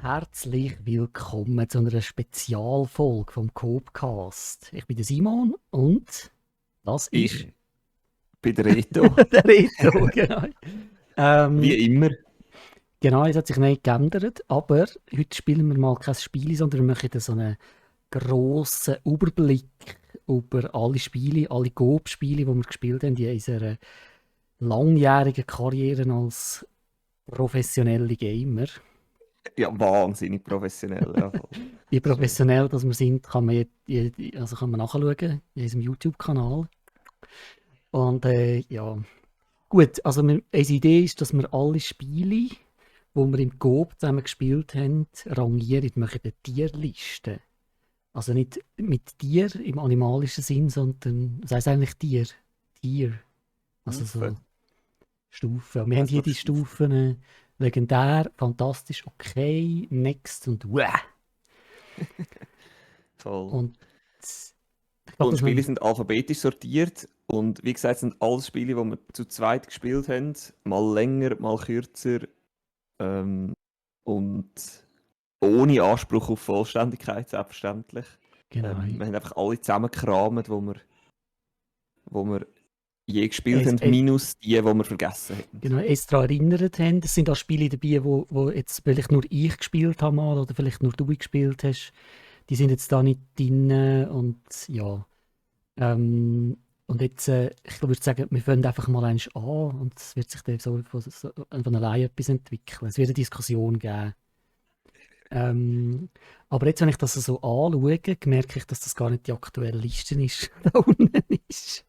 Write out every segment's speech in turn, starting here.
Herzlich willkommen zu einer Spezialfolge vom Coopcast. Ich bin der Simon und das ist Ich bin der Reto, der Reto, genau. wie immer. Genau, es hat sich nicht geändert, aber heute spielen wir mal kein Spiel, sondern wir machen so einen grossen Überblick über alle Spiele, alle Coop-Spiele, die wir gespielt haben in unserer langjährigen Karriere als professionelle Gamer. Ja, wahnsinnig professionell. Ja, voll. Wie professionell dass wir sind, kann man, also kann man nachschauen in unserem YouTube-Kanal. Und ja, gut, also unsere Idee ist, dass wir alle Spiele, die wir im Coop zusammen gespielt haben, rangieren. Wir machen eine Tierliste. Also nicht mit Tier im animalischen Sinn, sondern, was heisst eigentlich Tier? Tier. Also so Stufen. Und wir haben hier die Stufen legendär, fantastisch, okay, next und wow. Voll. Und ich glaub, Und Spiele sind alphabetisch sortiert und wie gesagt sind alle Spiele, die wir zu zweit gespielt haben, mal länger, mal kürzer und ohne Anspruch auf Vollständigkeit selbstverständlich. genau. Wir haben einfach alle zusammengekramt, wo wir je gespielt haben, minus die wir vergessen haben. Genau, es daran erinnert haben. Es sind auch Spiele dabei, wo jetzt vielleicht nur ich gespielt habe mal, oder vielleicht nur du gespielt hast. Die sind jetzt da nicht drin und ja. Und jetzt, ich würde sagen, wir fangen einfach mal an und es wird sich dann so von alleine etwas entwickeln. Es wird eine Diskussion geben. Aber jetzt, wenn ich das so anschaue, merke ich, dass das gar nicht die aktuelle Liste ist, da unten ist.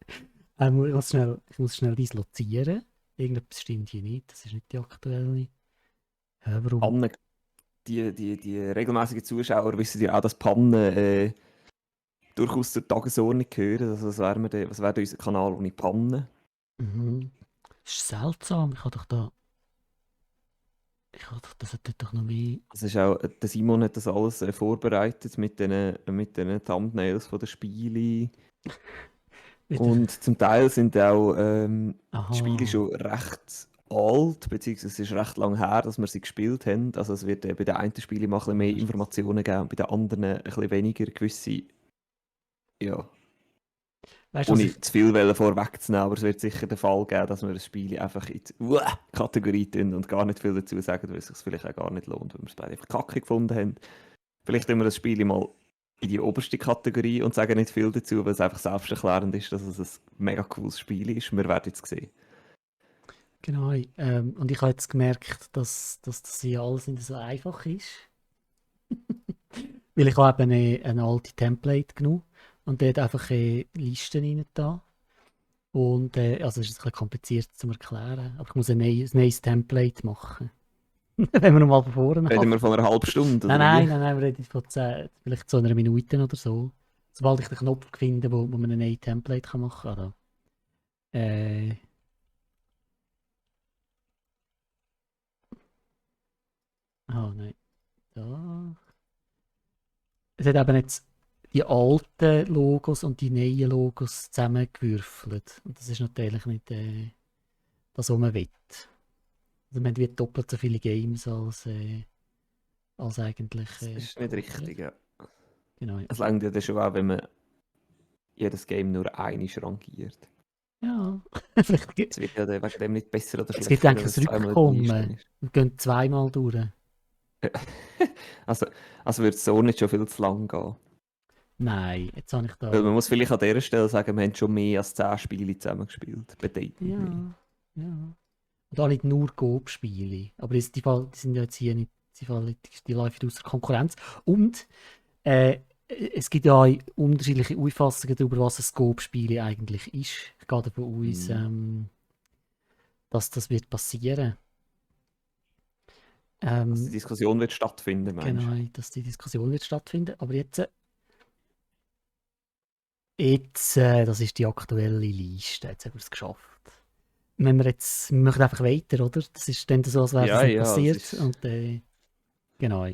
Ich muss schnell dislozieren. Irgendetwas stimmt hier nicht. Das ist nicht die aktuelle. Warum? Panne, die regelmäßigen Zuschauer wissen ja auch, dass Pannen durchaus zur Tagesordnung gehören. Also was wäre unser Kanal ohne Pannen? Mhm. Das ist seltsam. Das hat dort doch noch mehr. Das ist auch, der Simon hat das alles vorbereitet mit den Thumbnails von den Spielen. Und zum Teil sind auch die Spiele schon recht alt, beziehungsweise es ist recht lang her, dass wir sie gespielt haben. Also es wird bei den einen Spielen mal ein bisschen mehr Informationen geben und bei den anderen ein bisschen weniger gewisse, ja, Weißt, ohne zu viel vorwegzunehmen, aber es wird sicher der Fall geben, dass wir das Spiel einfach in die Kategorie tun und gar nicht viel dazu sagen, weil es sich vielleicht auch gar nicht lohnt, weil wir es beide einfach kacke gefunden haben. Vielleicht tun wir das Spiel mal in die oberste Kategorie und sagen nicht viel dazu, weil es einfach selbsterklärend ist, dass es ein mega cooles Spiel ist. Wir werden jetzt sehen. Genau, und ich habe jetzt gemerkt, dass das hier alles nicht so einfach ist. Weil ich habe eben eine alte Template genommen und dort einfach Listen rein da. Und also es ist ein bisschen kompliziert zu erklären, aber ich muss ein neues Template machen. Wenn wir nochmal von vorne Reden wir von einer halben Stunde? Nein, wir reden von 10, vielleicht so einer Minute oder so. Sobald ich den Knopf finde, wo man ein neues Template machen kann. Nein. Da. Es hat eben jetzt die alten Logos und die neuen Logos zusammengewürfelt. Und das ist natürlich nicht das, was man will. Also wir haben doppelt so viele Games als eigentlich. Das ist nicht richtig, ja. Genau. Es reicht ja dann schon auch, wenn man jedes Game nur einmal rangiert. Ja, vielleicht es wird ja wegen dem nicht besser oder schlechter. Es gibt eigentlich ein Rückkommen. Wir gehen zweimal durch. Also würde es so nicht schon viel zu lang gehen. Nein, jetzt habe ich da... Weil man muss vielleicht an dieser Stelle sagen, wir haben schon mehr als 10 Spiele zusammengespielt. Ja. Und auch nicht nur Coop-Spiele. Aber die sind ja jetzt hier nicht... Die laufen aus der Konkurrenz. Und es gibt ja unterschiedliche Auffassungen darüber, was ein Coop-Spiel eigentlich ist. Ich gehe davon aus, dass das wird passieren. Dass die Diskussion wird stattfinden, meinst du? Genau, dass die Diskussion wird stattfinden. Aber jetzt, das ist die aktuelle Liste. Jetzt haben wir es geschafft. Wir machen einfach weiter, oder? Das ist dann so, als wäre das nicht passiert. Und, genau.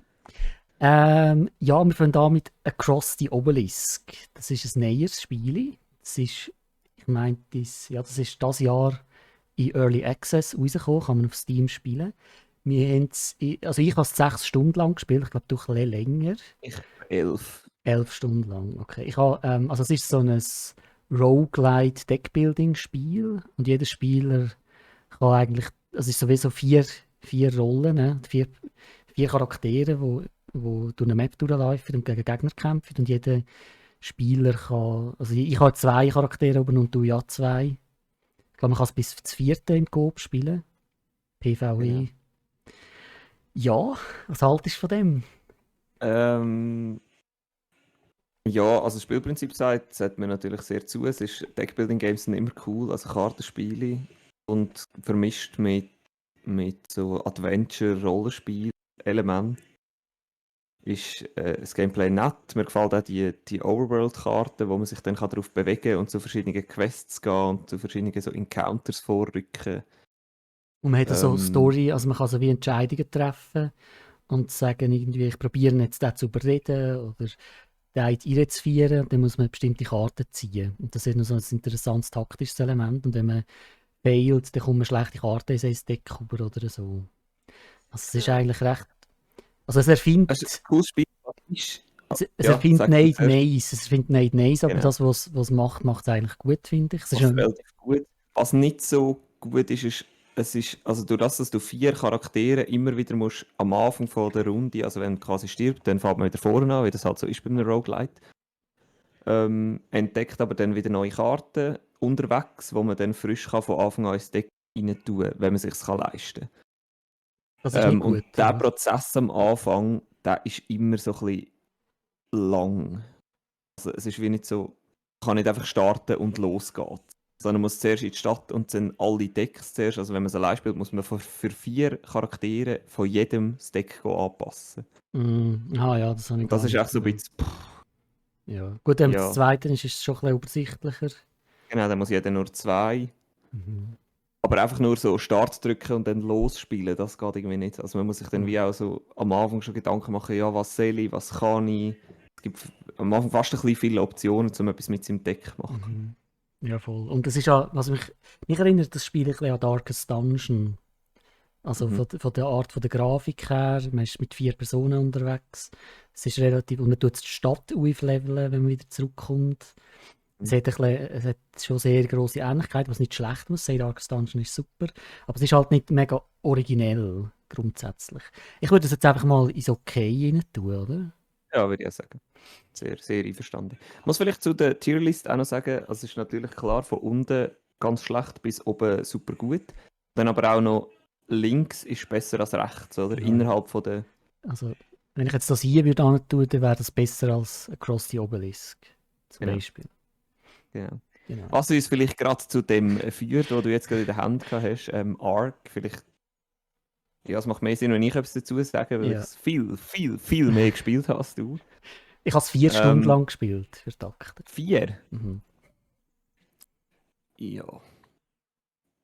Wir fangen an mit Across the Obelisk. Das ist ein neues Spiel. Das ist, das ist das Jahr in Early Access rausgekommen, kann man auf Steam spielen. also ich habe es 6 Stunden lang gespielt, ich glaube, du ein bisschen länger. Ich 11. 11 Stunden lang, okay. Also es ist so ein Roguelite Deckbuilding-Spiel und jeder Spieler kann eigentlich, also es ist sowieso vier Rollen, ne? Vier Charaktere, wo durch eine Map durchlaufen und gegen Gegner kämpfen und jeder Spieler kann, also ich habe 2 Charaktere oben und du ja 2. Ich glaube, man kann es bis zum 4. im Coop spielen. PvE. Genau. Ja, was haltest du von dem? Ja, also das Spielprinzip sagt mir natürlich sehr zu. Deckbuilding-Games sind immer cool, also Kartenspiele und vermischt mit so Adventure-Rollenspiel-Elementen ist das Gameplay nett. Mir gefällt auch die Overworld-Karte, wo man sich dann darauf bewegen kann und zu verschiedenen Quests gehen und zu verschiedenen so Encounters vorrücken. Und man hat so eine Ähm, Story, also man kann so wie Entscheidungen treffen und sagen irgendwie, ich probiere jetzt den zu überreden oder den einzuführen und dann muss man bestimmte Karten ziehen. Und das ist noch so ein interessantes taktisches Element und wenn man failt, dann kommt man schlechte Karten in sein Deck über oder so. Also es ist ja. eigentlich recht, also Es ist ein cooles Spiel. es Ja, erfindet sag du nicht zuerst. Neues, es erfindet nicht Neues, aber Genau. das, was es macht, macht es eigentlich gut, finde ich. Es ist Was relativ gut. Was nicht so gut ist, also durch das, dass du 4 Charaktere immer wieder musst am Anfang von der Runde, also wenn man quasi stirbt, dann fängt man wieder vorne an, wie das halt so ist bei einem Roguelite. Entdeckt aber dann wieder neue Karten unterwegs, wo man dann frisch kann von Anfang an ins Deck rein tun, wenn man sich leisten kann. das ist nicht Und gut, der oder? Prozess am Anfang, der ist immer so ein bisschen lang. Also es ist wie nicht so, man kann nicht einfach starten und losgeht. Sondern man muss zuerst in die Stadt und dann alle Decks zuerst, also wenn man es allein spielt, muss man für 4 Charaktere von jedem das Deck anpassen. Ja, das habe ich Und das gar ist nicht echt so ein gesehen. bisschen, Ja. Gut, wenn man das ja, zweite ist es schon ein bisschen übersichtlicher. genau, dann muss jeder nur 2. Mhm. Aber einfach nur so Start drücken und dann losspielen, das geht irgendwie nicht. Also man muss sich dann wie auch so am Anfang schon Gedanken machen, ja, was soll ich, was kann ich. Es gibt am Anfang fast ein bisschen viele Optionen, um etwas mit seinem Deck zu machen. Ja, voll. Und das ist ja, was mich erinnert das Spiel ein bisschen an Darkest Dungeon. Also Mhm. von der Art von der Grafik her, man ist mit 4 Personen unterwegs. Es ist relativ, und man tut die Stadt aufleveln, wenn man wieder zurückkommt. Es hat schon sehr grosse Ähnlichkeit, was nicht schlecht muss sein. Darkest Dungeon ist super. Aber es ist halt nicht mega originell, grundsätzlich. Ich würde das jetzt einfach mal ins Okay rein tun, oder? Ja, würde ich auch sagen. Sehr, sehr einverstanden. Ich muss vielleicht zu der Tierlist auch noch sagen, also es ist natürlich klar, von unten ganz schlecht bis oben super gut. Dann aber auch noch links ist besser als rechts, oder? Ja. Innerhalb von der... Also, wenn ich jetzt das hier würde tun, dann wäre das besser als Across the Obelisk, zum Genau, Beispiel. genau. Genau. Was uns vielleicht gerade zu dem führt, wo du jetzt gerade in der Hand gehabt hast, Ark, vielleicht... Ja, es macht mehr Sinn, wenn ich etwas dazu sage, weil ich Ja. es viel, viel, viel mehr gespielt habe als du. Ich habe es 4 Stunden Ähm, lang gespielt, für Takte. 4? Mhm. Ja.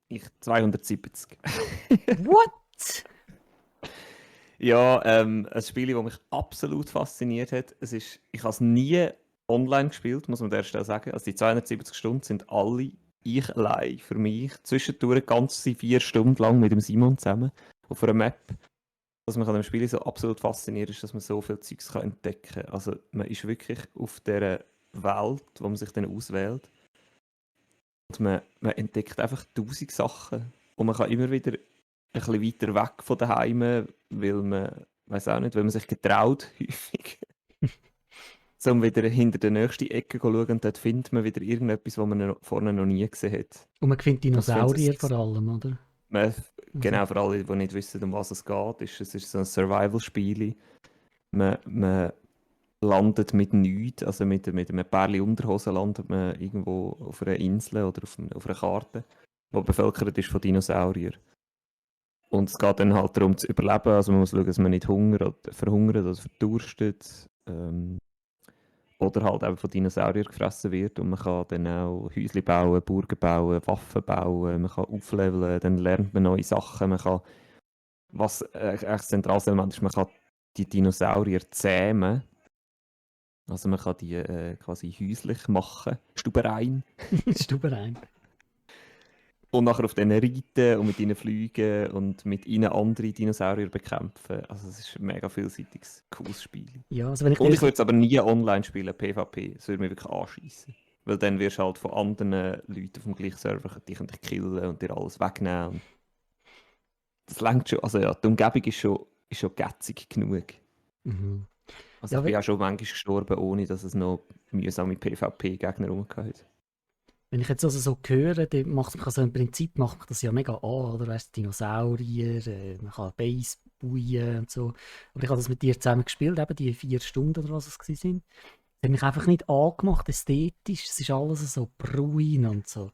Ich 270. What? Ja, ein Spiel, das mich absolut fasziniert hat. Ich habe es nie online gespielt, muss man erst sagen. Also die 270 Stunden sind alle ich allein für mich. Zwischendurch ganze 4 Stunden lang mit dem Simon zusammen auf einer Map. Was mich an dem Spiel so absolut fasziniert, ist, dass man so viel Zeugs entdecken kann. Also man ist wirklich auf dieser Welt, wo man sich dann auswählt. Und man entdeckt einfach 1000 Sachen. Und man kann immer wieder ein bisschen weiter weg von daheim, weil man, weiß auch nicht, weil man sich getraut, häufig. Um wieder hinter der nächsten Ecke zu schauen und dort findet man wieder irgendetwas, was man vorne noch nie gesehen hat. Und man findet Also ich finde, Dinosaurier vor allem, oder? man, Also, genau für alle, die nicht wissen, um was es geht, es ist so ein Survival-Spiel. Man landet mit nichts, also mit einem Pärchen Unterhosen landet man irgendwo auf einer Insel oder auf einer Karte, die bevölkert ist von Dinosauriern. Und es geht dann halt darum zu überleben, also man muss schauen, dass man nicht verhungert oder verdurstet. Oder halt eben von Dinosauriern gefressen wird. Und man kann dann auch Häuschen bauen, Burgen bauen, Waffen bauen, man kann aufleveln, dann lernt man neue Sachen. Man kann, was echt ein zentrales Element ist, man kann die Dinosaurier zähmen. Also man kann die quasi häuslich machen, stubenrein. Stubenrein. Und nachher auf denen reiten und mit ihnen fliegen und mit ihnen andere Dinosaurier bekämpfen. Also es ist ein mega vielseitiges, cooles Spiel. Ja, also wenn ich Und ich dir würde es aber nie online spielen, PvP. Das würde mich wirklich anschießen. Weil dann wirst du halt von anderen Leuten auf dem gleichen Server, die können dich killen und dir alles wegnehmen. Und das lenkt schon. Also ja, die Umgebung ist schon gätzig genug. Mhm. Also Ja, ich bin auch schon manchmal gestorben, ohne dass es noch mühsame PvP-Gegner rumgehabt. wenn ich jetzt also so höre, dann macht mich also im Prinzip macht mich das ja mega an, oder? Weißt du, Dinosaurier, man kann Base bauen und so. Aber ich habe das mit dir zusammen gespielt, eben die 4 Stunden oder was es gewesen sind. Das hat mich einfach nicht angemacht, ästhetisch. Es ist alles so bruin und so.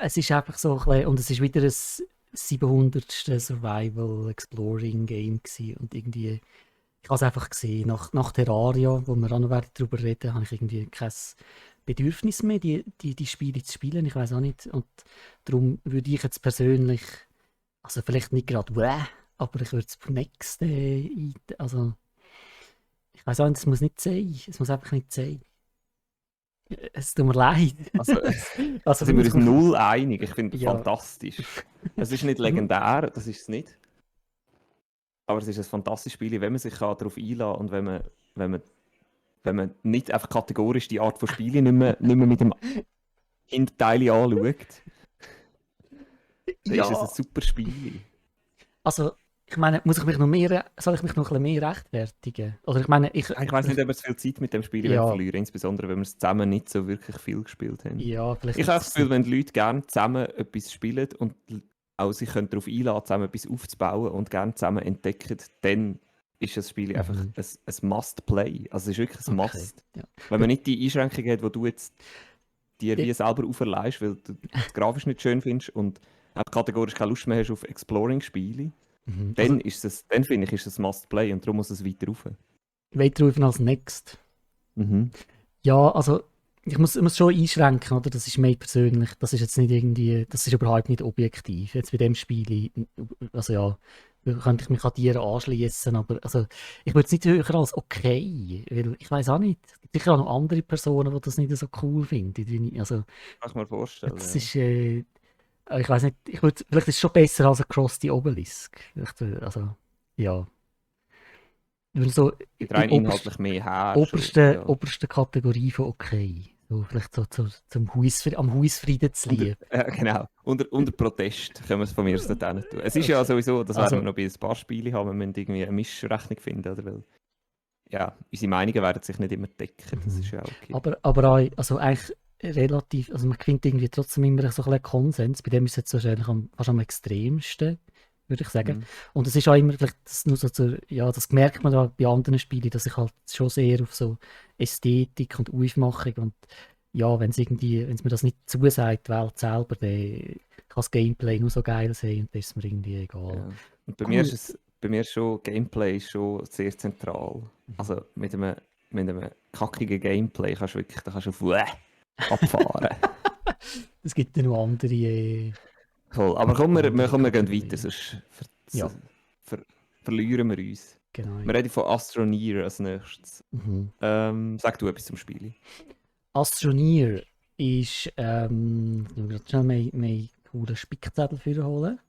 Es ist einfach so ein bisschen, und es ist wieder ein 700. Survival Exploring Game gewesen. Und irgendwie, ich habe es einfach gesehen, nach Terraria, wo wir auch noch darüber reden, habe ich irgendwie kein Bedürfnis mehr, die Spiele zu spielen. Ich weiß auch nicht. Und darum würde ich jetzt persönlich, also vielleicht nicht gerade aber ich würde es next also ich weiß auch nicht, es muss nicht sein. Es muss einfach nicht sein. Es tut mir leid. Also, Also, da sind wir uns null einig. Ich finde es ja. fantastisch. Es ist nicht legendär, das ist es nicht. Aber es ist ein fantastisches Spiel, wenn man sich darauf einlassen kann und wenn man nicht einfach kategorisch die Art von Spielen nicht mehr mit dem Hinterteil anschaut, dann ist es ein Ja, super Spiel. also ich meine, soll ich mich noch ein bisschen mehr rechtfertigen? Oder ich meine, Ich weiß nicht, ob wir zu viel Zeit mit dem Spiel ja, verlieren, insbesondere wenn wir es zusammen nicht so wirklich viel gespielt haben. ja, vielleicht Ich habe ist das es Gefühl, wenn die Leute gerne zusammen etwas spielen und auch sich darauf einladen, zusammen etwas aufzubauen und gerne zusammen entdecken, dann ist das Spiel einfach ein Must-Play. Also es ist wirklich ein okay. Must. Ja. Wenn man nicht die Einschränkung hat, die du jetzt dir Ja. wie selber auferlegst, weil du das grafisch nicht schön findest und auch kategorisch keine Lust mehr hast auf Exploring-Spiele, Also, dann finde ich, ist es ein Must-Play und darum muss es weiter rauf. weiter rufen als next. Mhm. Ja, also ich muss schon einschränken, oder? Das ist mir persönlich, das ist jetzt nicht irgendwie, das ist überhaupt nicht objektiv. Jetzt bei dem Spiel, also ja, könnte ich mich an dir anschließen, aber also, ich würde es nicht höher als okay, weil ich weiß auch nicht, es gibt sicher auch noch andere Personen, die das nicht so cool finden. Also, Kann ich mir vorstellen, das ja. ist, ich weiß nicht, vielleicht ist es schon besser als Across the Obelisk. Also, ja. Weil so Gibt in rein inhaltlich mehr her schon, ja. oberste Kategorie von okay. So, vielleicht so am Hausfrieden zu lieben. Genau. Unter Protest können wir es von mir aus nicht tun. Es ist ja sowieso, das werden wir noch bei ein paar Spielen haben, wir müssen irgendwie eine Mischrechnung finden, oder? Weil, ja, unsere Meinungen werden sich nicht immer decken, das ist ja auch okay. Aber auch, also eigentlich relativ, also man findet irgendwie trotzdem immer so ein bisschen Konsens. Bei dem ist es jetzt wahrscheinlich fast am extremsten, würde ich sagen. Und es ist auch immer, vielleicht das nur so ja, das merkt man da bei anderen Spielen, dass ich halt schon sehr auf so Ästhetik und Aufmachung und ja, wenn es mir das nicht zusagt, die Welt selber, dann kann das Gameplay nur so geil sein und das ist mir irgendwie egal. Ja. Und bei mir ist schon Gameplay ist schon sehr zentral. Also mit einem kackigen Gameplay kannst du wirklich, da kannst du auf abfahren. Es gibt ja noch andere. Cool. Aber komm, wir gehen weiter, sonst verlieren wir uns. Genau. Wir reden von Astroneer als nächstes. Sag du etwas zum Spiel. Astroneer ist, ich will schnell meinen coolen Spickzettel für holen,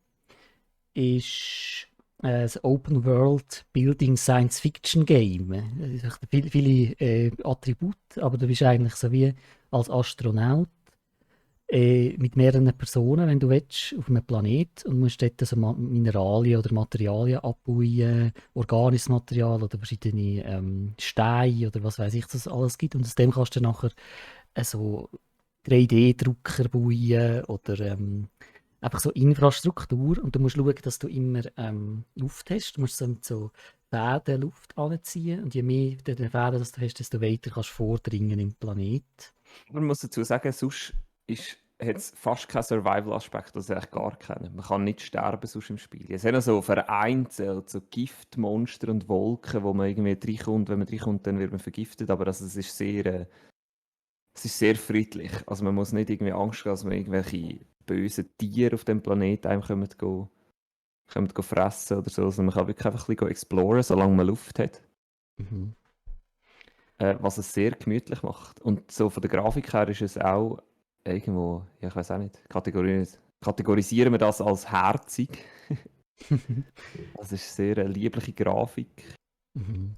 ist ein Open World Building Science Fiction Game. Es hat viele Attribute, aber du bist eigentlich so wie als Astronaut mit mehreren Personen, wenn du willst, auf einem Planet und musst dort so Mineralien oder Materialien abbauen, organisches Material oder verschiedene Steine oder was weiß ich, was es alles gibt. Und aus dem kannst du dann nachher so 3D-Drucker bauen oder einfach so Infrastruktur. Und du musst schauen, dass du immer Luft hast. Du musst so mit so Fäden Luft anziehen. Und je mehr Fäden das du hast, desto weiter kannst du vordringen im Planet. Man muss dazu sagen, sonst hat es fast keinen Survival-Aspekt, das eigentlich gar keinen. Man kann nicht sterben sonst im Spiel. Es sind so vereinzelt so Giftmonster und Wolken, wo man irgendwie reinkommt. Wenn man reinkommt, dann wird man vergiftet. Aber also, es ist sehr friedlich. Also man muss nicht irgendwie Angst haben, dass man irgendwelche bösen Tiere auf dem Planeten einem kommen fressen oder so. Also man kann wirklich einfach ein bisschen exploren, solange man Luft hat. Was es sehr gemütlich macht. Und so von der Grafik her ist es auch irgendwo, ja, ich weiß auch nicht, kategorisieren wir das als herzig. Das ist sehr eine liebliche Grafik. Mhm.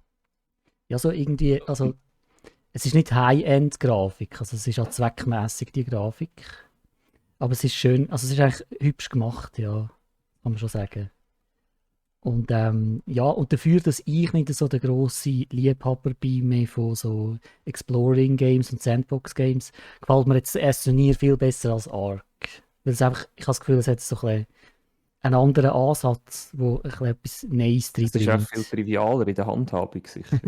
Ja, so irgendwie, also es ist nicht High-End-Grafik, also es ist auch zweckmäßig die Grafik. Aber es ist schön, also es ist eigentlich hübsch gemacht, ja, kann man schon sagen. Und ja, und dafür, dass ich nicht so der grosse Liebhaber bin mehr von so Exploring Games und Sandbox Games, gefällt mir jetzt Astroneer viel besser als Ark. Weil es einfach, ich habe das Gefühl, es hat so ein bisschen einen anderen Ansatz, wo ein bisschen etwas Neues drin Es ist auch viel bringt. trivialer in der Handhabung, sicher.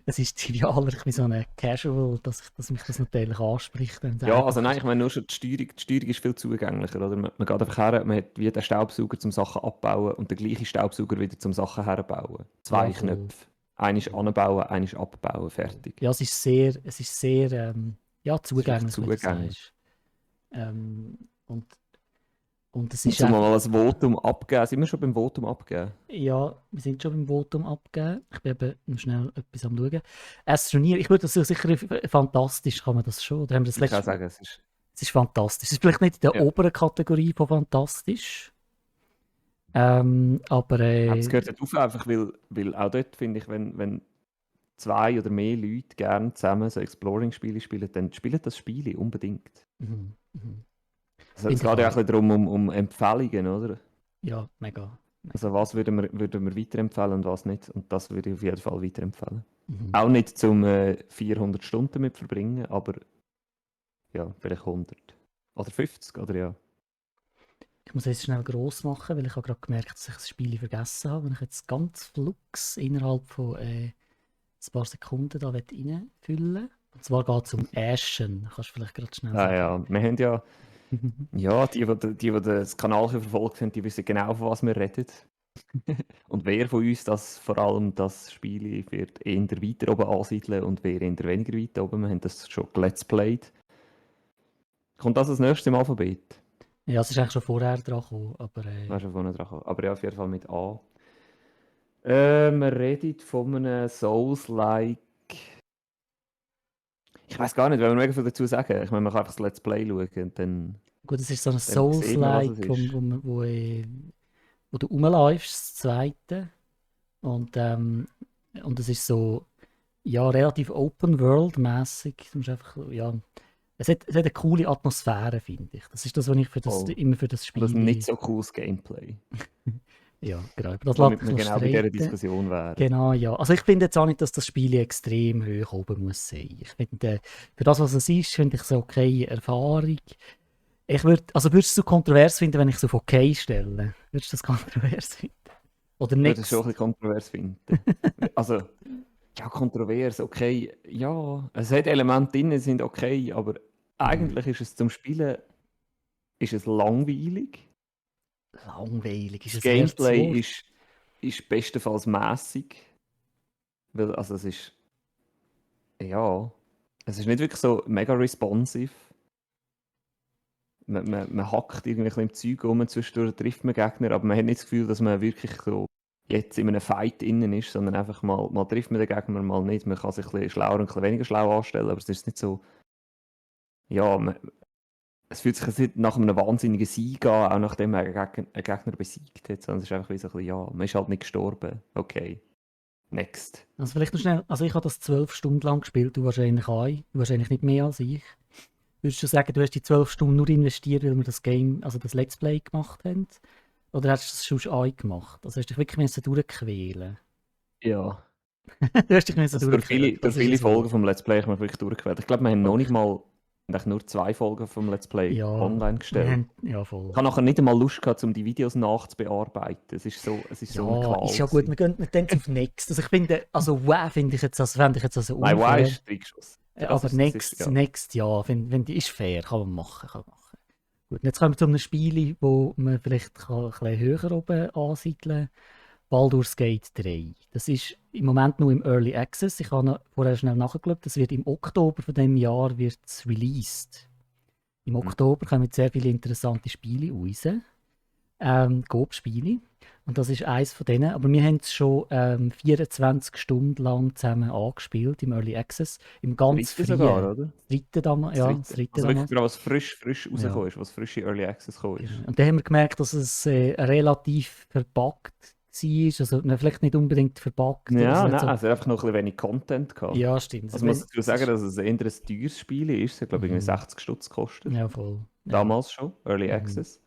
Es ist trivialer, ich bin so ein Casual, dass mich das natürlich anspricht. Wenn es Ja, also einfach nein, ist. ich meine nur schon die Steuerung ist viel zugänglicher, oder? Man geht einfach her, man hat wie den Staubsauger zum Sachen abbauen und den gleichen Staubsauger wieder zum Sachen herbauen. Ja, 2 voll. Knöpfe. Einer ist anbauen, einer ist abbauen, fertig. Ja, es ist sehr ja, Das ist echt zugänglich, wie du zugänglich. sagst. Ähm, und, und es Und ist zum einfach, mal ein Votum abgeben, sind wir schon beim Votum abgeben? ja, wir sind schon beim Votum abgeben. Ich bin eben noch schnell etwas am Schauen. Astroneer, ich würde das sicher fantastisch, kann man das schon. Oder haben wir das Ich kann letzte, sagen, es ist... es ist fantastisch. Es ist vielleicht nicht in der Ja. oberen Kategorie von fantastisch. Aber Aber es gehört auf, einfach weil auch dort finde ich, wenn 2 oder mehr Leute gerne zusammen so Exploring-Spiele spielen, dann spielen das Spiele unbedingt. mhm, mhm. Also, es Finde ich geht ja auch auch. ein bisschen darum, um Empfehlungen, oder? Ja, mega. Also Mega. was würden wir weiterempfehlen und was nicht. Und das würde ich auf jeden Fall weiterempfehlen. Mhm. Auch nicht zum 400 Stunden damit verbringen, aber ja, vielleicht 100. Oder 50, oder ja. Ich muss jetzt schnell gross machen, weil ich habe gerade gemerkt, dass ich das Spiel vergessen habe. Wenn ich jetzt ganz flugs innerhalb von ein paar Sekunden da reinfüllen will. Und zwar geht es um Ashen. Kannst du vielleicht gerade schnell Ah sagen? ja, wir haben ja, ja, die das Kanal verfolgt haben, die wissen genau, von was wir reden. Und wer von uns das vor allem das Spiel wird eher weiter oben ansiedeln und wer eher weniger weit oben. Wir haben das schon let's played. Kommt das nächste im Alphabet? Ja, es ist eigentlich schon vorher dran gekommen, aber Weißt du, vorne dran kommen. Aber ja, auf jeden Fall mit A. Wir reden von einem Souls-like. Ich weiß gar nicht, wenn wir mega viel dazu sagen. Ich meine, man kann einfach das Let's Play schauen und gut, es ist so ein dann sieht man, was es Souls-like, ist. wo du rumläufst, das zweite. Und, und es ist so, ja, relativ Open-World-mäßig. Du musst einfach, ja, es hat eine coole Atmosphäre, finde ich. Das ist das, was ich Voll. immer für das Und das nicht Spiel. so cooles Gameplay. Ja, genau. Über das lässt Womit sich wir noch genau bei dieser streiten. Diskussion wären. Genau, ja. Also ich finde jetzt auch nicht, dass das Spiel extrem hoch oben muss sein. Ich finde, für das, was es ist, finde ich es eine okay Erfahrung. Würdest du es so kontrovers finden, wenn ich es auf okay stelle? Würdest du das kontrovers finden? Oder Ich würde es schon nichts? ein bisschen kontrovers finden. Also, ja, kontrovers, okay. Ja, es hat Elemente drin, die sind okay, aber eigentlich ist es zum Spielen ist es langweilig. Langweilig ist Das ein hartes Gameplay Wort. ist bestenfalls mäßig. Weil, also es ist, ja, es ist nicht wirklich so mega responsive. Man hackt irgendwie ein bisschen im Zeug rum, zwischendurch trifft man Gegner, aber man hat nicht das Gefühl, dass man wirklich so jetzt in einem Fight innen ist, sondern einfach mal trifft man den Gegner, mal nicht. Man kann sich ein bisschen schlauer und ein bisschen weniger schlau anstellen, aber es ist nicht so, ja, es fühlt sich jetzt nicht nach einem wahnsinnigen Sieg an, auch nachdem man einen Gegner besiegt hat, sondern es ist einfach wie so ein bisschen, ja, man ist halt nicht gestorben. Okay, next. Also vielleicht noch schnell, also ich habe das 12 Stunden lang gespielt, du wahrscheinlich auch. Du wahrscheinlich nicht mehr als ich. Würdest du sagen, du hast die 12 Stunden nur investiert, weil wir das Game, also das Let's Play gemacht haben? Oder hast du das schon auch gemacht? Also hast du dich wirklich müssen durchquälen? Ja. Du hast dich müssen Also durchquälen, durch das ist viele es wohl. Folgen vom Let's Play habe ich mich wirklich durchgequält. Ich glaube, wir haben noch nicht Okay. mal, eigentlich nur 2 Folgen vom Let's Play Ja, online gestellt. ja Ich voll. habe nachher nicht einmal Lust gehabt, um die Videos nachzubearbeiten. Es ist so eine Ja, Qual ist ja gut, gewesen. wir gehen dann auf Next. Also ich finde, also wow, fände ich jetzt also Nein, wow unfair. ist Trickschuss. Aber Das ist, ja. Next, ja, ist fair, kann man machen, Gut, und jetzt kommen wir zu einem Spiel, wo man vielleicht ein bisschen höher oben ansiedeln kann. Baldur's Gate 3. Das ist im Moment nur im Early Access. Ich habe noch vorher schnell nachgeschaut. Das wird im Oktober von diesem Jahr wird's released. Im Oktober kommen sehr viele interessante Spiele raus. Coop-Spiele. Und das ist eins von denen. Aber wir haben es schon 24 Stunden lang zusammen angespielt im Early Access. Im ganz Dritte sogar, frühen. oder? Dritte damals. Das Ja, dritte. das dritte Also wirklich damals. gerade was frisch Ja, rausgekommen ist, was frisch in Early Access gekommen ist. genau. Und dann haben wir gemerkt, dass es relativ verpackt war. Also vielleicht nicht unbedingt verpackt. Oder Ja, so, nein, so. also einfach noch ein bisschen wenig Content gehabt. Ja, stimmt. Also muss dazu sagen, dass es eher ein teures Spiel ist. Es hat, glaube ich, irgendwie 60 Stutz gekostet. Ja, voll. Ja. Damals schon, Early Access.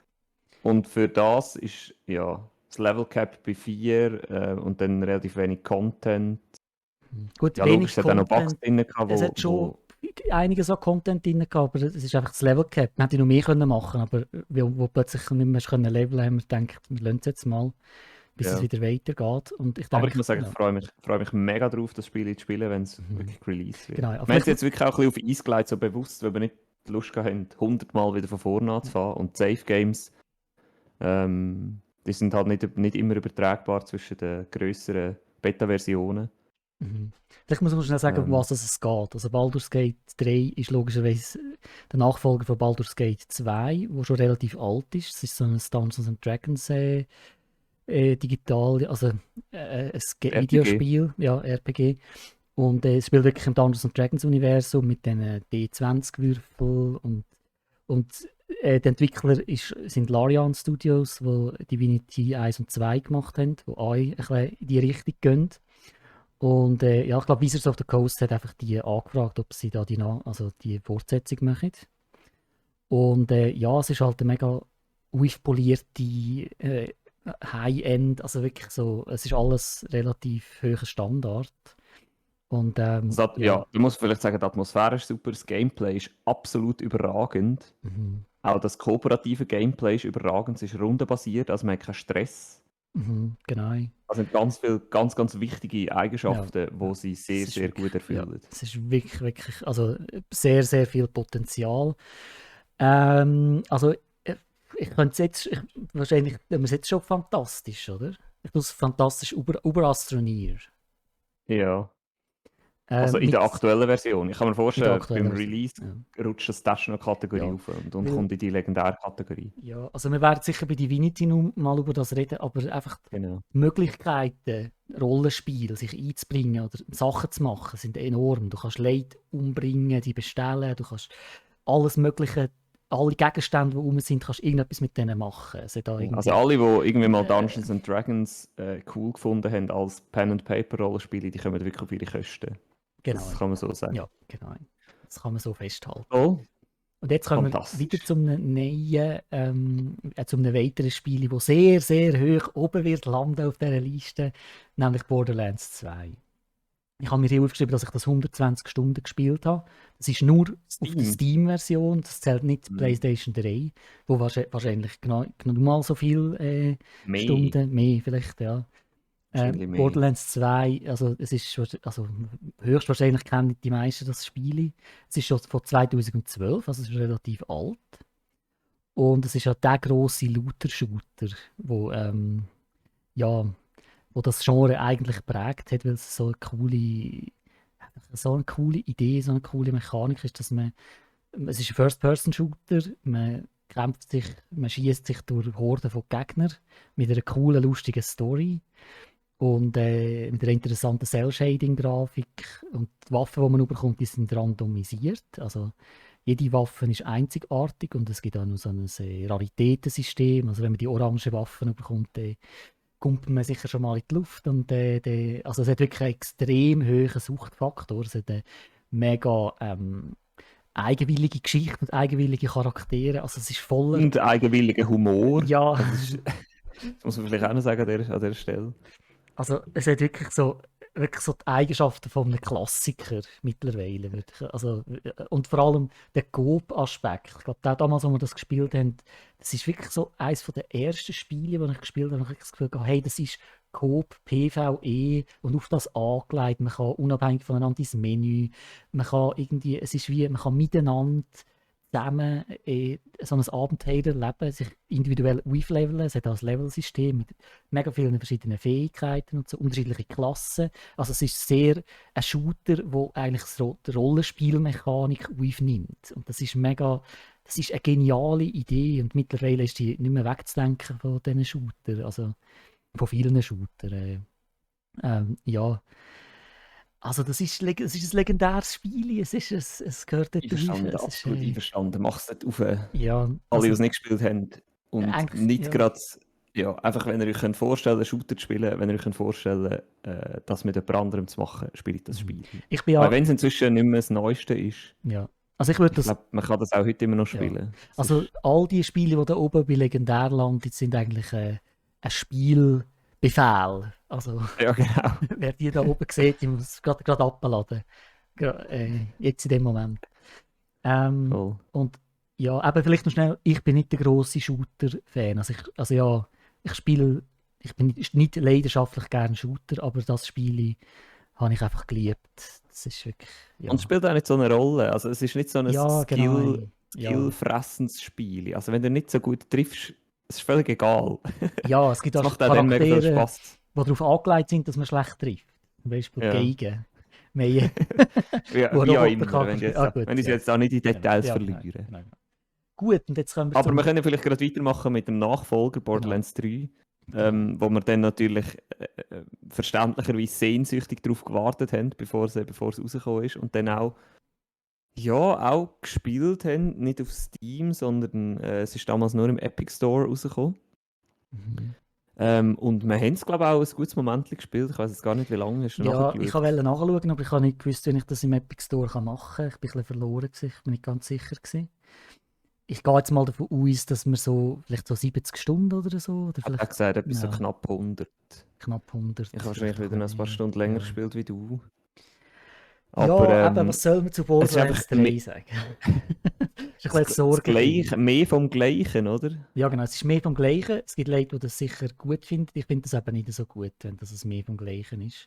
Und für das ist ja das Level Cap bei 4 und dann relativ wenig Content. Gut, Ja, wenig logisch, es hat auch noch Bugs Content. drin gehabt, Es hat schon einiges an Content drin gehabt, aber es ist einfach das Level Cap. Man hätte noch mehr können machen, aber wo plötzlich nicht mehr können leveln, haben wir gedacht, wir lassen es jetzt mal, bis es wieder weitergeht. Und ich denke, aber ich muss sagen, ich freue mich mega drauf, das Spiel zu spielen, wenn es wirklich released wird. Genau, wir haben es jetzt wirklich auch ein bisschen auf Eis gelegt, so bewusst, weil wir nicht die Lust hatten, 100 Mal wieder von vorne anzufangen. Und Safe Games, die sind halt nicht immer übertragbar zwischen den grösseren Beta-Versionen. Vielleicht muss man schnell sagen, um was es geht. Also Baldur's Gate 3 ist logischerweise der Nachfolger von Baldur's Gate 2, der schon relativ alt ist. Es ist so ein Dungeons & Dragons digital, also ein Videospiel, ja, RPG. Und es spielt wirklich im Dungeons & Dragons Universum mit den D20-Würfeln und die Entwickler sind Larian Studios, die Divinity 1 und 2 gemacht haben, die auch ein bisschen in die Richtung gehen. Und ja, ich glaube, Wizards of the Coast hat einfach die angefragt, ob sie da die Fortsetzung machen. Und ja, es ist halt eine mega aufpolierte High-End, also wirklich so, es ist alles relativ hoher Standard. Und ja, du musst vielleicht sagen, die Atmosphäre ist super, das Gameplay ist absolut überragend. Auch das kooperative Gameplay ist überragend, es ist rundenbasiert, also man hat keinen Stress. Genau. Also ganz viele ganz wichtige Eigenschaften, die sie sehr, sehr gut erfüllen. Ja, es ist wirklich, also sehr, sehr viel Potenzial. Also ich könnte es jetzt, wahrscheinlich, wir es jetzt schon fantastisch, oder? Ich muss fantastisch überastronieren. Ja. Also in der aktuellen Version. Ich kann mir vorstellen, beim Release rutscht das noch Kategorie auf und kommt in die Legendär-Kategorie. Ja, also wir werden sicher bei Divinity noch mal über das reden, aber einfach die Möglichkeiten, Rollenspiele, sich einzubringen oder Sachen zu machen, sind enorm. Du kannst Leute umbringen, die bestellen, du kannst alles Mögliche, alle Gegenstände, die rum sind, kannst irgendetwas mit denen machen. Also alle, die irgendwie mal Dungeons & Dragons cool gefunden haben als Pen-and-Paper-Rollenspiele, die kommen wirklich auf ihre Kosten. Genau. Das kann man so sagen. Ja, genau. Das kann man so festhalten. Oh. Und jetzt kommen wir wieder zu einem neuen, zu einem weiteren Spiel, das sehr, sehr hoch oben wird landen auf dieser Liste, nämlich Borderlands 2. Ich habe mir hier aufgeschrieben, dass ich das 120 Stunden gespielt habe. Das ist nur auf der Steam-Version, das zählt nicht die PlayStation 3, wo wahrscheinlich genau mal so viele Stunden mehr vielleicht, ja. Borderlands 2, also es ist höchstwahrscheinlich kennen die meisten das Spiel. Es ist schon von 2012, also es ist relativ alt. Und es ist ja der grosse Looter-Shooter, wo das Genre eigentlich prägt hat, weil es so eine coole Idee, so eine coole Mechanik ist, dass es ist ein First-Person-Shooter, man kämpft sich, man schießt sich durch Horden von Gegnern mit einer coolen, lustigen Story. Und mit einer interessanten Cell-Shading-Grafik. Und die Waffen, die man bekommt, die sind randomisiert. Also jede Waffe ist einzigartig und es gibt auch noch so ein Raritätensystem. Also wenn man die orange Waffen bekommt, dann kommt man sicher schon mal in die Luft. Und, also es hat wirklich einen extrem hohen Suchtfaktor. Es hat eine mega eigenwillige Geschichte und eigenwillige Charaktere. Also es ist voller... Und eigenwilliger Humor. Ja. Das muss man vielleicht auch noch sagen an dieser Stelle. Also es hat wirklich so die Eigenschaften von einem Klassiker mittlerweile. Also, und vor allem der Coop-Aspekt. Ich glaube, damals, als wir das gespielt haben, das ist wirklich so eines der ersten Spiele, die ich gespielt habe, wo ich das Gefühl hatte, hey, das ist Coop, PvE und auf das angelegt. Man kann unabhängig voneinander ins Menü, man kann irgendwie, es ist wie, man kann miteinander zusammen so ein Abenteuer erleben, sich individuell aufleveln. Es hat auch ein Levelsystem mit mega vielen verschiedenen Fähigkeiten und so unterschiedliche Klassen. Also es ist sehr ein Shooter, wo eigentlich die Rollenspielmechanik aufnimmt. Und das ist eine geniale Idee und mittlerweile ist die nicht mehr wegzudenken von diesen Shootern, also von vielen Shootern. Ja, also das ist ein legendäres Spiel, es gehört dort rauf. Einverstanden, absolut einverstanden. Mach es nicht auf Ja, alle, also, die es nicht gespielt haben. Und eigentlich, nicht ja. gerade, ja, einfach wenn ihr euch könnt vorstellen Shooter zu spielen, wenn ihr euch könnt vorstellen das mit jemand anderem zu machen, spielt das Spiel. Ich bin Weil wenn es inzwischen nicht mehr das Neueste ist, ja. Also ich glaube, man kann das auch heute immer noch spielen. Ja. Also all die Spiele, die da oben bei Legendär landen, sind eigentlich ein Spielbefehl. Also ja, genau. wer die da oben sieht, die muss gerade abladen. Jetzt in dem Moment. Cool. Und ja, eben vielleicht noch schnell, ich bin nicht der grosse Shooter-Fan. Ich bin nicht leidenschaftlich gerne Shooter, aber das Spiel habe ich einfach geliebt. Das ist wirklich, ja. Und es spielt auch nicht so eine Rolle. Also es ist nicht so ein skillfressendes Spiel. Also wenn du nicht so gut triffst, ist es völlig egal. Ja, es gibt auch Charaktere, die darauf angelegt sind, dass man schlecht trifft. Zum Beispiel Geigen. Wie auch immer, wenn ich jetzt auch nicht in Details verliere. Nein. Gut, und jetzt können wir aber wir können vielleicht gerade weitermachen mit dem Nachfolger Borderlands 3, wo wir dann natürlich verständlicherweise sehnsüchtig darauf gewartet haben, bevor es rausgekommen ist und dann auch gespielt haben, nicht auf Steam, sondern es ist damals nur im Epic Store rausgekommen. Und wir haben es, glaube ich, auch ein gutes Moment gespielt. Ich weiß jetzt gar nicht, wie lange es Ja, ich wollte nachschauen, aber ich habe nicht gewusst, wie ich das im Epic Store machen kann. Ich bin ein bisschen verloren, ich bin nicht ganz sicher gewesen. Ich gehe jetzt mal davon aus, dass wir vielleicht so 70 Stunden oder so. Oder vielleicht, ich habe gesagt, etwas so knapp 100. Knapp 100. Ich habe wahrscheinlich wieder noch ein paar Stunden länger gespielt wie du. Aber, aber was soll man zu Borderlands 3 sagen? ist ein Sorge. Mehr vom Gleichen, oder? Ja, genau, es ist mehr vom Gleichen. Es gibt Leute, die das sicher gut finden. Ich finde das eben nicht so gut, wenn das mehr vom Gleichen ist.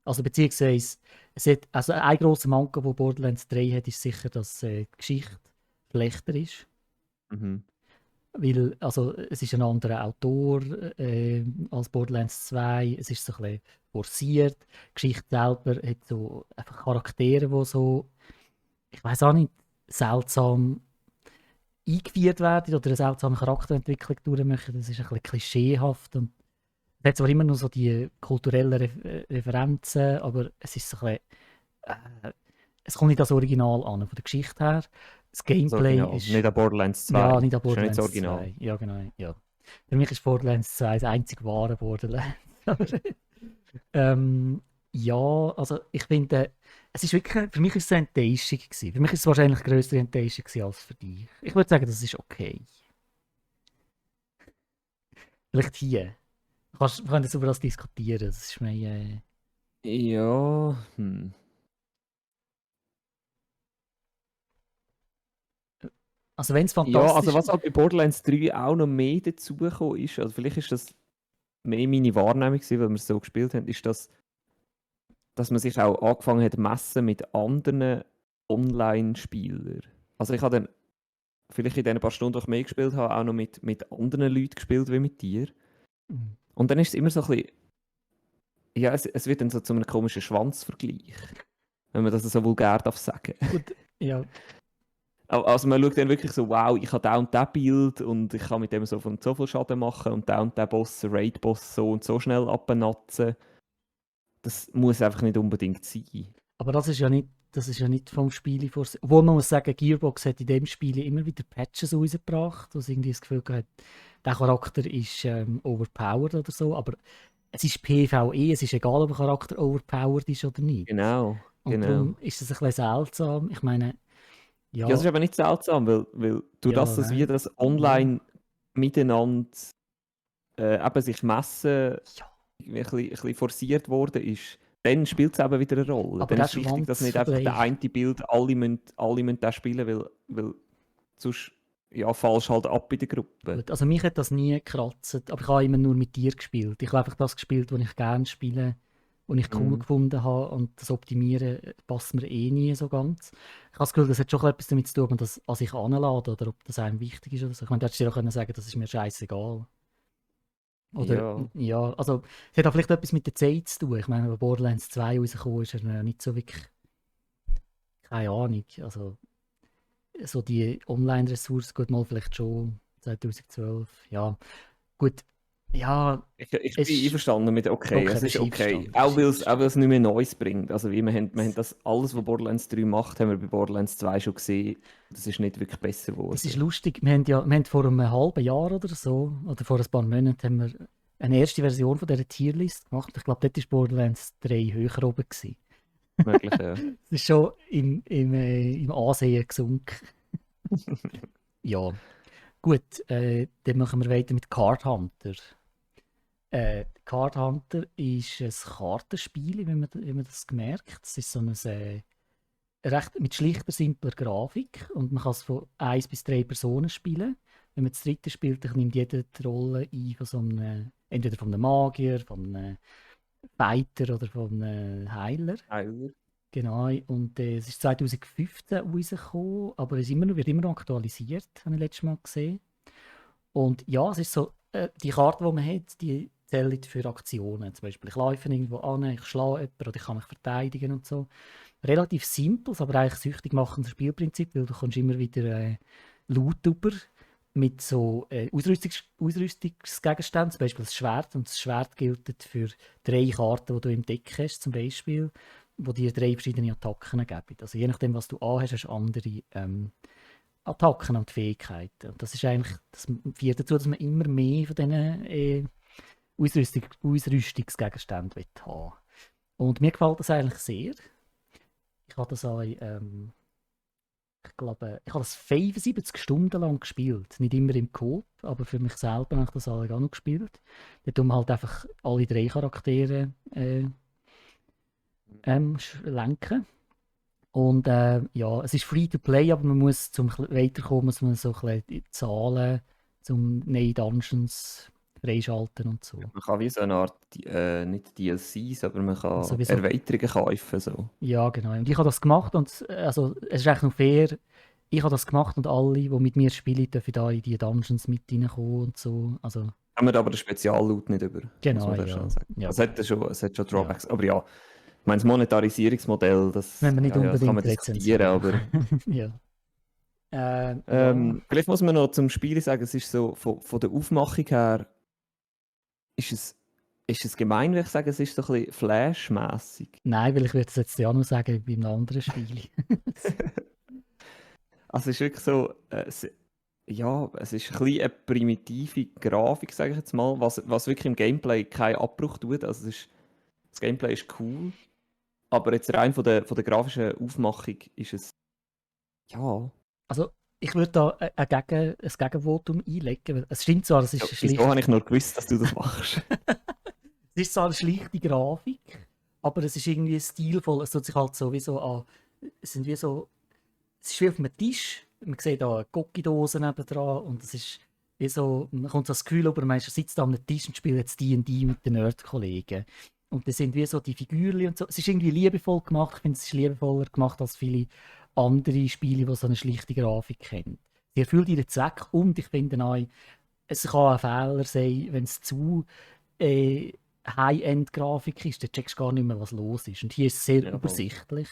Also beziehungsweise, ein grosser Manko, den Borderlands 3 hat, ist sicher, dass die Geschichte schlechter ist. Weil, also, es ist ein anderer Autor als Borderlands 2. Es ist so ein bisschen forciert. Die Geschichte selber hat so einfach Charaktere, die so, ich weiß auch nicht, seltsam eingeführt werden oder eine seltsame Charakterentwicklung durchmachen. Das ist ein bisschen klischeehaft. Und es hat zwar immer noch so die kulturellen Referenzen, aber es ist so ein bisschen, es kommt nicht als Original an, von der Geschichte her. Das Gameplay ist... Nicht an Borderlands 2. Ja, nicht an Borderlands nicht 2. Ja, genau. Ja. Für mich ist Borderlands 2 das einzige wahre Borderlands. Ja, also ich finde, es ist wirklich, für mich ist es eine Enttäuschung gewesen. Für mich ist es wahrscheinlich eine größere Enttäuschung gewesen als für dich. Ich würde sagen, das ist okay. Vielleicht hier. Wir können jetzt über das diskutieren. Das ist mir... Ja, Also wenn es fantastisch ist... Ja, also was halt bei Borderlands 3 auch noch mehr dazugekommen ist, also vielleicht ist das mehr meine Wahrnehmung gewesen, weil wir es so gespielt haben, ist, dass man sich auch angefangen hat messen mit anderen Online-Spielern. Also ich habe dann vielleicht in den paar Stunden, die ich mehr gespielt habe, auch noch mit anderen Leuten gespielt wie mit dir. Und dann ist es immer so ein bisschen... Ja, es wird dann so zu einem komischen Schwanzvergleich. Wenn man das so vulgär darf sagen. Gut, ja. Also man schaut dann wirklich so, wow, ich habe da und das Bild und ich kann mit dem so viel Schaden machen und der Boss, Raid-Boss so und so schnell abnatzen. Das muss einfach nicht unbedingt sein. Aber das ist ja nicht vom Spiel vorsehen. Obwohl man muss sagen, Gearbox hat in dem Spiel immer wieder Patches rausgebracht, wo sie irgendwie das Gefühl hat, der Charakter ist overpowered oder so, aber es ist PvE, es ist egal, ob ein Charakter overpowered ist oder nicht. Genau. Und darum ist es ein bisschen seltsam. Ich meine, ja, es ist aber nicht seltsam, weil durch das wie das online miteinander eben sich messen ein bisschen forciert worden ist, dann spielt es eben wieder eine Rolle. Aber dann ist es wichtig, dass nicht einfach der eine Bild, alle müssen das spielen, weil sonst falsch halt ab in der Gruppe. Gut, also mich hat das nie gekratzt, aber ich habe immer nur mit dir gespielt. Ich habe einfach das gespielt, was ich gerne spiele. die ich cool gefunden habe. Und das Optimieren passt mir eh nie so ganz. Ich habe das Gefühl, das hat schon etwas damit zu tun, ob man das an sich anladen oder ob das einem wichtig ist oder so. Ich meine, du hättest dir auch können sagen, das ist mir scheißegal. Oder, Ja. also, es hat auch vielleicht etwas mit der Zeit zu tun. Ich meine, als Borderlands 2 rausgekommen ist, er nicht so wirklich, keine Ahnung, also, so die Online-Ressourcen, gut, mal vielleicht schon 2012, ja, gut, ja, Ich bin einverstanden mit okay, es ist okay. einverstanden. Auch weil es nicht mehr Neues bringt. Also wir haben das alles, was Borderlands 3 macht, haben wir bei Borderlands 2 schon gesehen. Das ist nicht wirklich besser geworden. Das ist lustig, wir haben vor einem halben Jahr oder so, oder vor ein paar Monaten, haben wir eine erste Version von dieser Tierlist gemacht. Ich glaube, dort war Borderlands 3 höher oben gewesen. Möglich, ja. Es ist schon im Ansehen gesunken. Ja, gut, dann machen wir weiter mit Card Hunter. Card Hunter ist ein Kartenspiel, wie man das gemerkt. Es ist so ein recht mit schlichter, simpler Grafik und man kann es von 1 bis 3 Personen spielen. Wenn man das dritte spielt, dann nimmt jeder die Rolle ein von so einem, entweder von einem Magier, von einem Fighter oder von einem Heiler. Genau, und es ist 2015 rausgekommen, aber es wird immer noch aktualisiert, habe ich letztes Mal gesehen. Und ja, es ist so, die Karte, die man hat, die zählen für Aktionen. Zum Beispiel, ich laufe irgendwo an, ich schlage jemanden oder ich kann mich verteidigen und so. Relativ simples, aber eigentlich süchtig machendes Spielprinzip, weil du kommst immer wieder Loot über mit so Ausrüstungsgegenständen, zum Beispiel das Schwert. Und das Schwert gilt für 3 Karten, die du im Deck hast, zum Beispiel, wo dir 3 verschiedene Attacken geben. Also je nachdem, was du anhast, hast du andere Attacken und Fähigkeiten. Und das ist eigentlich, das führt dazu, dass man immer mehr von diesen Ausrüstungsgegenständen haben will. Und mir gefällt das eigentlich sehr. Ich habe das auch, ich glaube, ich habe das 75 Stunden lang gespielt. Nicht immer im Coop, aber für mich selber habe ich das auch noch gespielt. Da tun wir halt einfach alle 3 Charaktere lenken. Und ja, es ist free to play, aber man muss zum weiterkommen, muss man so ein bisschen zahlen, um neue Dungeons freischalten und so. Man kann wie so eine Art, nicht DLCs, aber man kann Also Erweiterungen kaufen. So. Ja, genau. Und ich habe das gemacht und also, es ist echt noch fair. Ich habe das gemacht und alle, die mit mir spielen, dürfen da in die Dungeons mit reinkommen und so. Also, Haben wir aber den Spezialloot nicht über. genau, muss man ja. Sagen. Ja, es hat schon Drawbacks. Ja. Aber ja, ich meine, das Monetarisierungsmodell, das, wenn man nicht unbedingt das kann man diskutieren, aber... ja. Vielleicht muss man noch zum Spiel sagen, es ist so, von der Aufmachung her, ist es gemein, wenn ich sage, es ist so ein bisschen Flash-mässig? Nein, weil ich würde es jetzt ja noch sagen, bei einem anderen Spiel. Also es ist wirklich so, ja, es ist ein bisschen eine primitive Grafik, sage ich jetzt mal, was wirklich im Gameplay keinen Abbruch tut. Also das Gameplay ist cool, aber jetzt rein von der grafischen Aufmachung ist es, ja... Also, ich würde da ein Gegenvotum einlegen, weil es stimmt zwar, es ist schlicht... Wieso habe ich nur gewusst, dass du das machst? Es ist zwar eine schlichte Grafik, aber es ist irgendwie stilvoll, es tut sich halt sowieso an, es ist wie auf einem Tisch, man sieht da eine Cookie-Dose nebendran und es ist wie so, man kommt so das Gefühl über, man sitzt da an einem Tisch und spielt jetzt D&D mit den Nerd-Kollegen. Und das sind wie so die Figürchen und so. Es ist irgendwie liebevoll gemacht, ich finde es ist liebevoller gemacht als viele andere Spiele, die so eine schlichte Grafik haben. Sie erfüllt ihren Zweck und ich finde auch, es kann ein Fehler sein, wenn es zu High-End-Grafik ist, dann checkst du gar nicht mehr, was los ist. Und hier ist es sehr übersichtlich.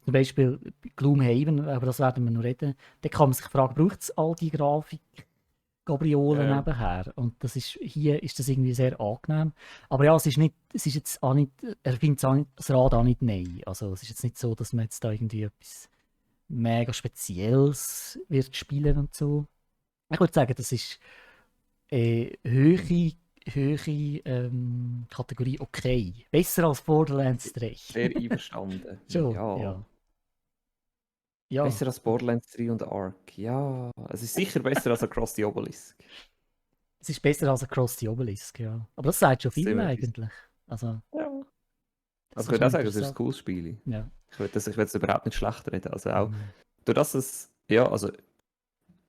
Zum Beispiel Gloomhaven, über das werden wir noch reden. Da kann man sich fragen, braucht es all die Grafik, Gabriolen nebenher? Und hier ist das irgendwie sehr angenehm. Aber ja, es ist jetzt auch nicht, er findet das Rad auch nicht neu. Also es ist jetzt nicht so, dass man jetzt da irgendwie etwas mega Spezielles wird spielen und so. Ich würde sagen, das ist höhere Kategorie okay. Besser als Borderlands 3. Sehr einverstanden. Schon, ja. Ja. Besser als Borderlands 3 und Ark. Ja, es ist sicher besser als Across the Obelisk. Es ist besser als Across the Obelisk, ja. Aber das sagt schon viel eigentlich. Also, ja. Also ich würde auch sagen, es ist ein cooles Spiel. Ja. Ich will das überhaupt nicht schlecht reden. Also auch, durch das es, ja, also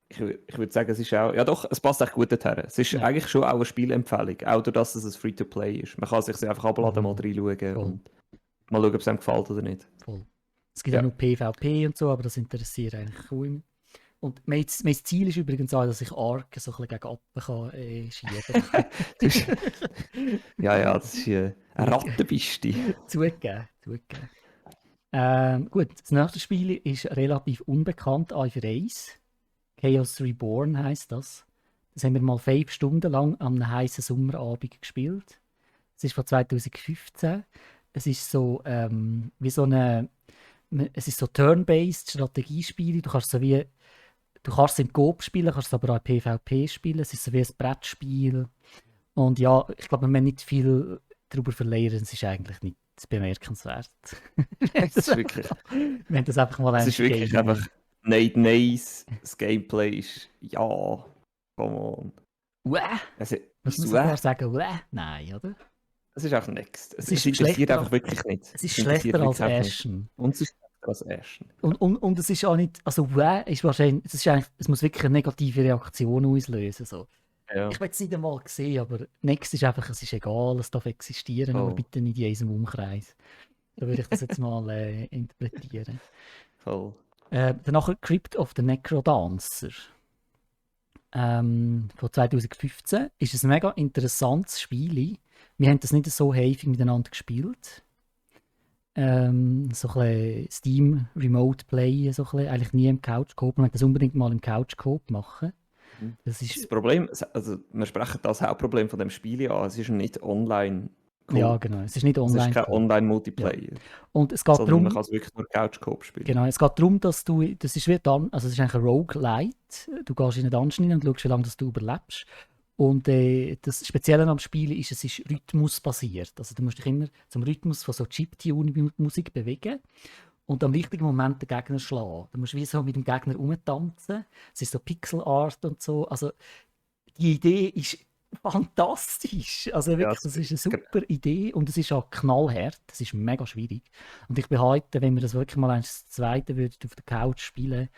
ich würde sagen, es ist auch, ja doch, es passt echt gut dorthin. Es ist eigentlich schon auch eine Spielempfehlung, auch dadurch, dass es ein Free-to-Play ist. Man kann sich einfach abladen, mal reinschauen und mal schauen, ob es einem gefällt oder nicht. Voll. Es gibt auch noch PvP und so, aber das interessiert eigentlich kaum. Und mein Ziel ist übrigens auch, dass ich Ark so ein bisschen gegen Appen schieben kann. Ja, das ist eine Rattenbiste. Zugegeben. Gut, das nächste Spiel ist relativ unbekannt, für 1. Chaos Reborn heisst das. Das haben wir mal 5 Stunden lang an einem heißen Sommerabend gespielt. Es ist von 2015. Es ist so wie so eine... Es ist so Turn-based Strategiespiele. Du kannst es im Coop spielen, kannst es aber auch im PvP spielen. Es ist so wie ein Brettspiel. Und ja, ich glaube, wir müssen nicht viel darüber verlieren. Es ist eigentlich nicht bemerkenswert. Es ist wirklich... Wir haben das einfach mal... Es ist wirklich einfach nicht nice. Das Gameplay ist... Ja, come on. Was muss man sogar sagen? Nein, oder? Es ist auch next. Es ist interessiert einfach wirklich nicht. Es ist schlechter als Ashen. Und es ist schlechter als Ashen. Und es ist auch nicht... Also ist wahrscheinlich... Es muss wirklich eine negative Reaktion auslösen. So. Ja. Ich will es nicht einmal sehen, aber next ist einfach, es ist egal, es darf existieren, aber bitte nicht in diesem Umkreis. Da würde ich das jetzt mal interpretieren. Voll. Danach Crypt of the Necrodancer. Von 2015 ist ein mega interessantes Spiel. Wir haben das nicht so häufig miteinander gespielt. So ein bisschen Steam Remote Play, so ein bisschen, eigentlich nie im Couch Coop. Man möchte das unbedingt mal im Couch Coop machen. Das Problem, also wir sprechen das Hauptproblem von dem Spiel an, es ist nicht online. Coop. Ja, genau, es ist nicht online. Es ist kein Online-Multiplayer. Ja. Und es geht darum, man kann es wirklich nur Couch Coop spielen. Genau, es geht darum, dass das ist wie dann, also es ist eigentlich ein Roguelite. Du gehst in einen Dungeon rein und schaust, wie lange du überlebst. Und das Spezielle am Spiel ist, es ist rhythmusbasiert. Also du musst dich immer zum Rhythmus von so Chiptune-Musik bewegen und am richtigen Moment den Gegner schlagen. Du musst wie so mit dem Gegner rumtanzen. Es ist so Pixel-Art und so. Also die Idee ist fantastisch. Also wirklich, das ist eine super Idee und es ist auch knallhart. Es ist mega schwierig. Und ich behaupte, wenn wir das wirklich mal als Zweite auf der Couch spielen,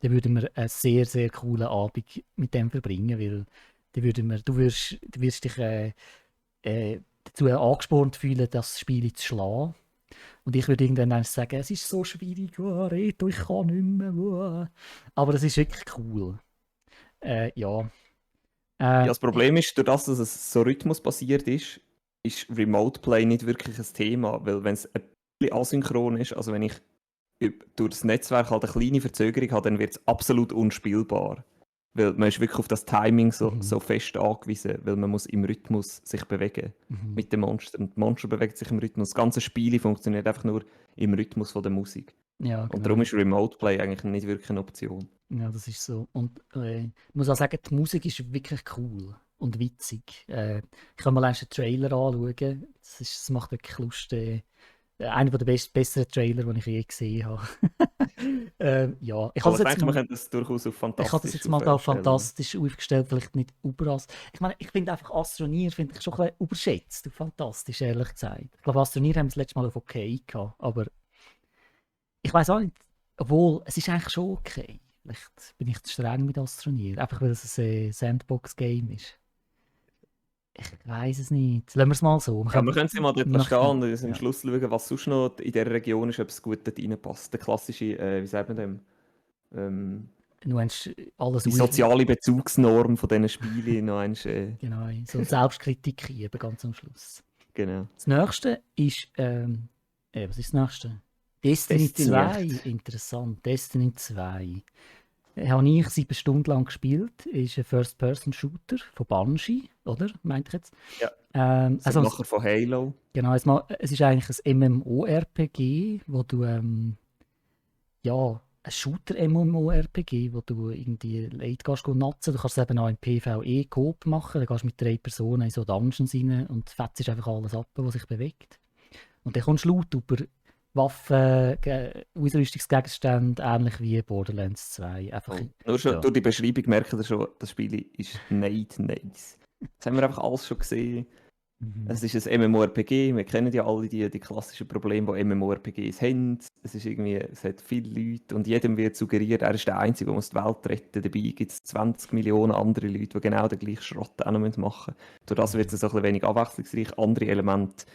dann würden wir einen sehr, sehr coolen Abend mit dem verbringen, weil du wirst dich dazu angespornt fühlen, das Spiel zu schlagen. Und ich würde irgendwann sagen, es ist so schwierig, Reto, ich kann nicht mehr. Aber es ist wirklich cool. Ja, das Problem ist, durch das, dass es so rhythmusbasiert ist Remote Play nicht wirklich ein Thema, weil wenn es ein bisschen asynchron ist, also wenn ich durch das Netzwerk halt eine kleine Verzögerung habe, dann wird es absolut unspielbar. Weil man ist wirklich auf das Timing so fest angewiesen, weil man muss im Rhythmus sich bewegen mit dem Monster. Und das Monster bewegt sich im Rhythmus. Das ganze Spiel funktioniert einfach nur im Rhythmus von der Musik. Ja, genau. Und darum ist Remote Play eigentlich nicht wirklich eine Option. Ja, das ist so. Und ich muss auch sagen, die Musik ist wirklich cool und witzig. Ich kann mal einen Trailer anschauen. Das macht wirklich Lust. Einer der besseren Trailer, die ich je gesehen habe. Ja, ich denke, man könnte das durchaus auf fantastisch. Ich habe das jetzt mal da fantastisch aufgestellt, vielleicht nicht überall. Ich meine, ich finde einfach Astronier schon ein bisschen überschätzt und fantastisch, ehrlich gesagt. Ich glaube, Astronier haben wir das letzte Mal auf okay gehabt, aber ich weiß auch nicht, obwohl, es ist eigentlich schon okay. Vielleicht bin ich zu streng mit Astronier, einfach weil es ein Sandbox-Game ist. Ich weiß es nicht. Lassen wir es mal so. Ja, wir können es mal dort stehen und am Schluss schauen, was sonst noch in dieser Region ist, ob es gut dort reinpasst. Der klassische, wie sagt man dem? Alles die soziale Bezugsnorm von diesen Spielen. Genau, so Selbstkritik eben ganz am Schluss. Genau. Das nächste ist, was ist das nächste? Destiny 2. Interessant, Destiny 2. Habe ich 7 Stunden lang gespielt. Ist ein First-Person-Shooter von Bungie, oder? Meint ihr jetzt? Ja. Also nachher von Halo. Genau, es ist eigentlich ein MMORPG, wo du ein Shooter-MMORPG, wo du irgendwie late gehst natzen. Du kannst es eben auch im PvE-Coop machen. Da gehst du mit 3 Personen in so Dungeons rein und fetzt einfach alles ab, was sich bewegt. Und dann kommst du laut über Waffen, Ausrüstungsgegenstände, ähnlich wie Borderlands 2. Einfach, nur schon durch die Beschreibung merken wir schon, das Spiel ist nicht nice. Das haben wir einfach alles schon gesehen. Es ist ein MMORPG, wir kennen ja alle die klassischen Probleme, die MMORPGs haben. Es hat viele Leute und jedem wird suggeriert, er ist der Einzige, der die Welt retten muss. Dabei gibt es 20 Millionen andere Leute, die genau den gleichen Schrott auch noch machen müssen. Durch das wird es ein bisschen wenig abwechslungsreich. Andere Elemente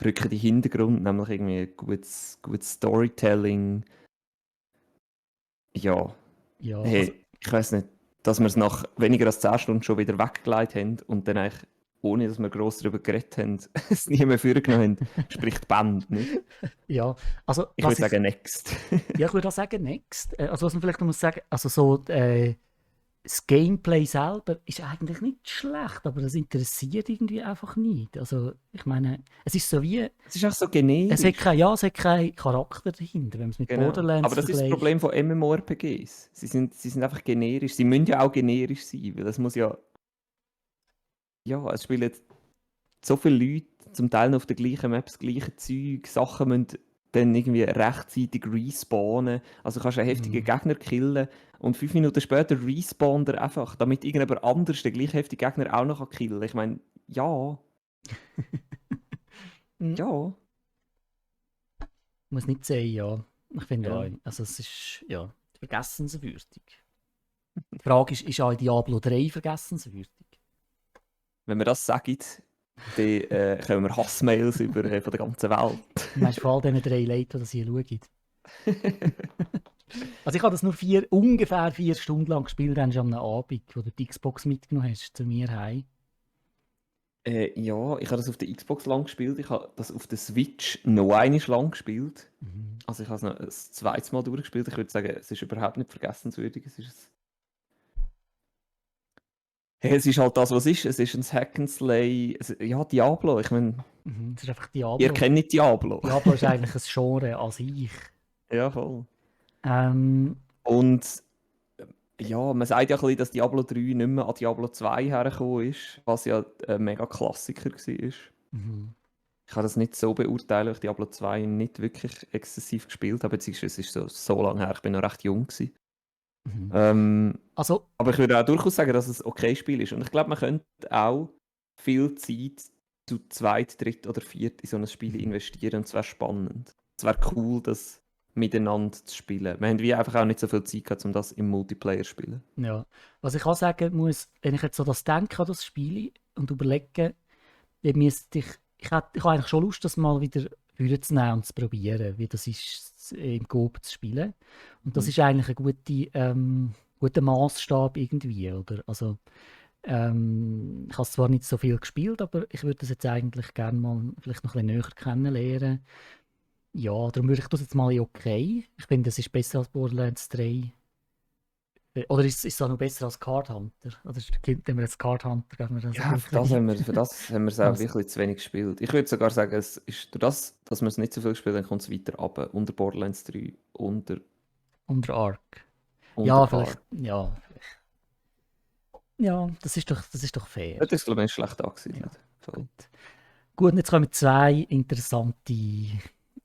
rücken in den Hintergrund, nämlich irgendwie gutes Storytelling. Ja, Ja, hey, also, ich weiß nicht, dass wir es nach weniger als 10 Stunden schon wieder weggelegt haben und dann eigentlich, ohne dass wir gross darüber geredet haben, es nie mehr vorgenommen haben, spricht die Band, nicht? ja, also Ich würde sagen, next. ja, ich würde auch sagen, next. Also was man vielleicht noch muss sagen, also so das Gameplay selber ist eigentlich nicht schlecht, aber das interessiert irgendwie einfach nicht. Also ich meine, es ist so wie, Es ist auch so generisch. es hat keinen Charakter dahinter, wenn man es mit Genau. Borderlands Aber das ist das vergleicht. Problem von MMORPGs. Sie sind einfach generisch. Sie müssen ja auch generisch sein, weil es muss ja... Ja, es spielen so viele Leute, zum Teil noch auf der gleichen Map das gleiche Zeug, Sachen müssen dann irgendwie rechtzeitig respawnen. Also kannst du einen heftigen Gegner killen und 5 Minuten später respawnt er einfach, damit irgendjemand anders den gleich heftigen Gegner auch noch killen kann. Ich meine, ja, Mhm. ja, Muss nicht sein, ja. Ich finde ja. auch, also es ist, ja, vergessenswürdig. Die Frage ist auch Diablo 3 vergessenswürdig? Wenn wir das sagen, dann kommen wir Hassmails von der ganzen Welt. Du meinst vor allem diesen 3 Leuten, die das hier schauen? Also ich habe das nur ungefähr 4 Stunden lang gespielt, dann schon am Abend, wo du die Xbox mitgenommen hast, zu mir heim. Ja, ich habe das auf der Xbox lang gespielt, ich habe das auf der Switch noch einmal lang gespielt. Also ich habe es noch ein zweites Mal durchgespielt. Ich würde sagen, es ist überhaupt nicht vergessenswürdig. Hey, es ist halt das, was es ist. Es ist ein Hack and Slay. Ja, Diablo. Ich meine, Es ist einfach ihr Diablo. kennt nicht Diablo. Diablo ist eigentlich ein Genre an sich. Ja, voll. Ähm, Und ja, man sagt ja ein bisschen, dass Diablo 3 nicht mehr an Diablo 2 hergekommen ist, was ja ein mega Klassiker war. Ich kann das nicht so beurteilen, weil ich Diablo 2 nicht wirklich exzessiv gespielt habe, beziehungsweise es ist so lange her, ich bin noch recht jung gewesen. also, Aber ich würde auch durchaus sagen, dass es ein okay Spiel ist. Und ich glaube, man könnte auch viel Zeit zu zweit, dritt oder viert in so ein Spiel investieren und es wäre spannend. Es wäre cool, das miteinander zu spielen. Wir haben wie einfach auch nicht so viel Zeit gehabt, um das im Multiplayer zu spielen. ja. Was ich auch sagen muss, wenn ich jetzt so das denke an das Spiel und überlege, dann müsste ich habe eigentlich schon Lust, das mal wieder vorzunehmen und zu probieren, wie das ist, im Coop zu spielen. Und das ist eigentlich ein guter Maßstab irgendwie, oder? Also, ich habe zwar nicht so viel gespielt, aber ich würde das jetzt eigentlich gerne mal vielleicht noch ein bisschen näher kennenlernen. Ja, darum würde ich das jetzt mal in okay. Ich finde, das ist besser als Borderlands 3. Oder ist es auch noch besser als Card Hunter? Oder wenn wir jetzt Card Hunter, geben wir das Ja, für das haben wir es auch Also, wirklich zu wenig gespielt. Ich würde sogar sagen, es ist durch das, dass wir es nicht so viel gespielt haben, kommt es weiter runter. Unter Borderlands 3, unter Arc. unter Ja, Ark. ja, ja, das ist doch fair. Das ist, glaube ich, nicht schlecht angesiedelt. Ja, Voll. Gut, und jetzt kommen 2 interessante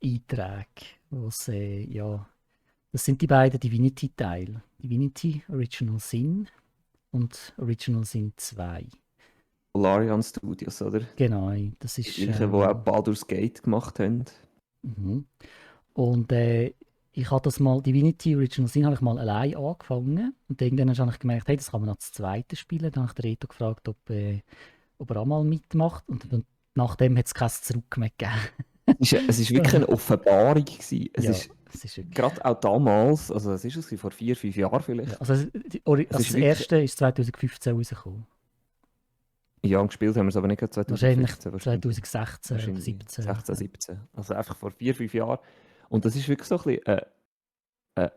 Einträge, ja, das sind die beiden Divinity-Teile. Divinity Original Sin und Original Sin 2. Larian Studios, oder? Genau, das Die ist. gleichen, die auch Baldur's Gate gemacht haben. Mhm. Und ich habe das mal, Divinity Original Sin habe ich mal allein angefangen. Und irgendwann habe ich gemerkt, hey, das kann man noch das zweite spielen. Dann habe ich den Reto gefragt, ob er auch mal mitmacht. Und nachdem hat es kein Zurück mehr gegeben. Es ist wirklich eine Offenbarung gewesen. Ja, es ist wirklich. Gerade auch damals, also es ist es vor 4, 5 Jahren Ja, vielleicht. also das ist wirklich- erste ist 2015 rausgekommen. Ja, und gespielt haben wir es aber nicht gerade Wahrscheinlich 2015. 2016 oder Wahrscheinlich 2017. 16, 17. Also einfach vor 4, 5 Jahren. Und das ist wirklich so ein bisschen eine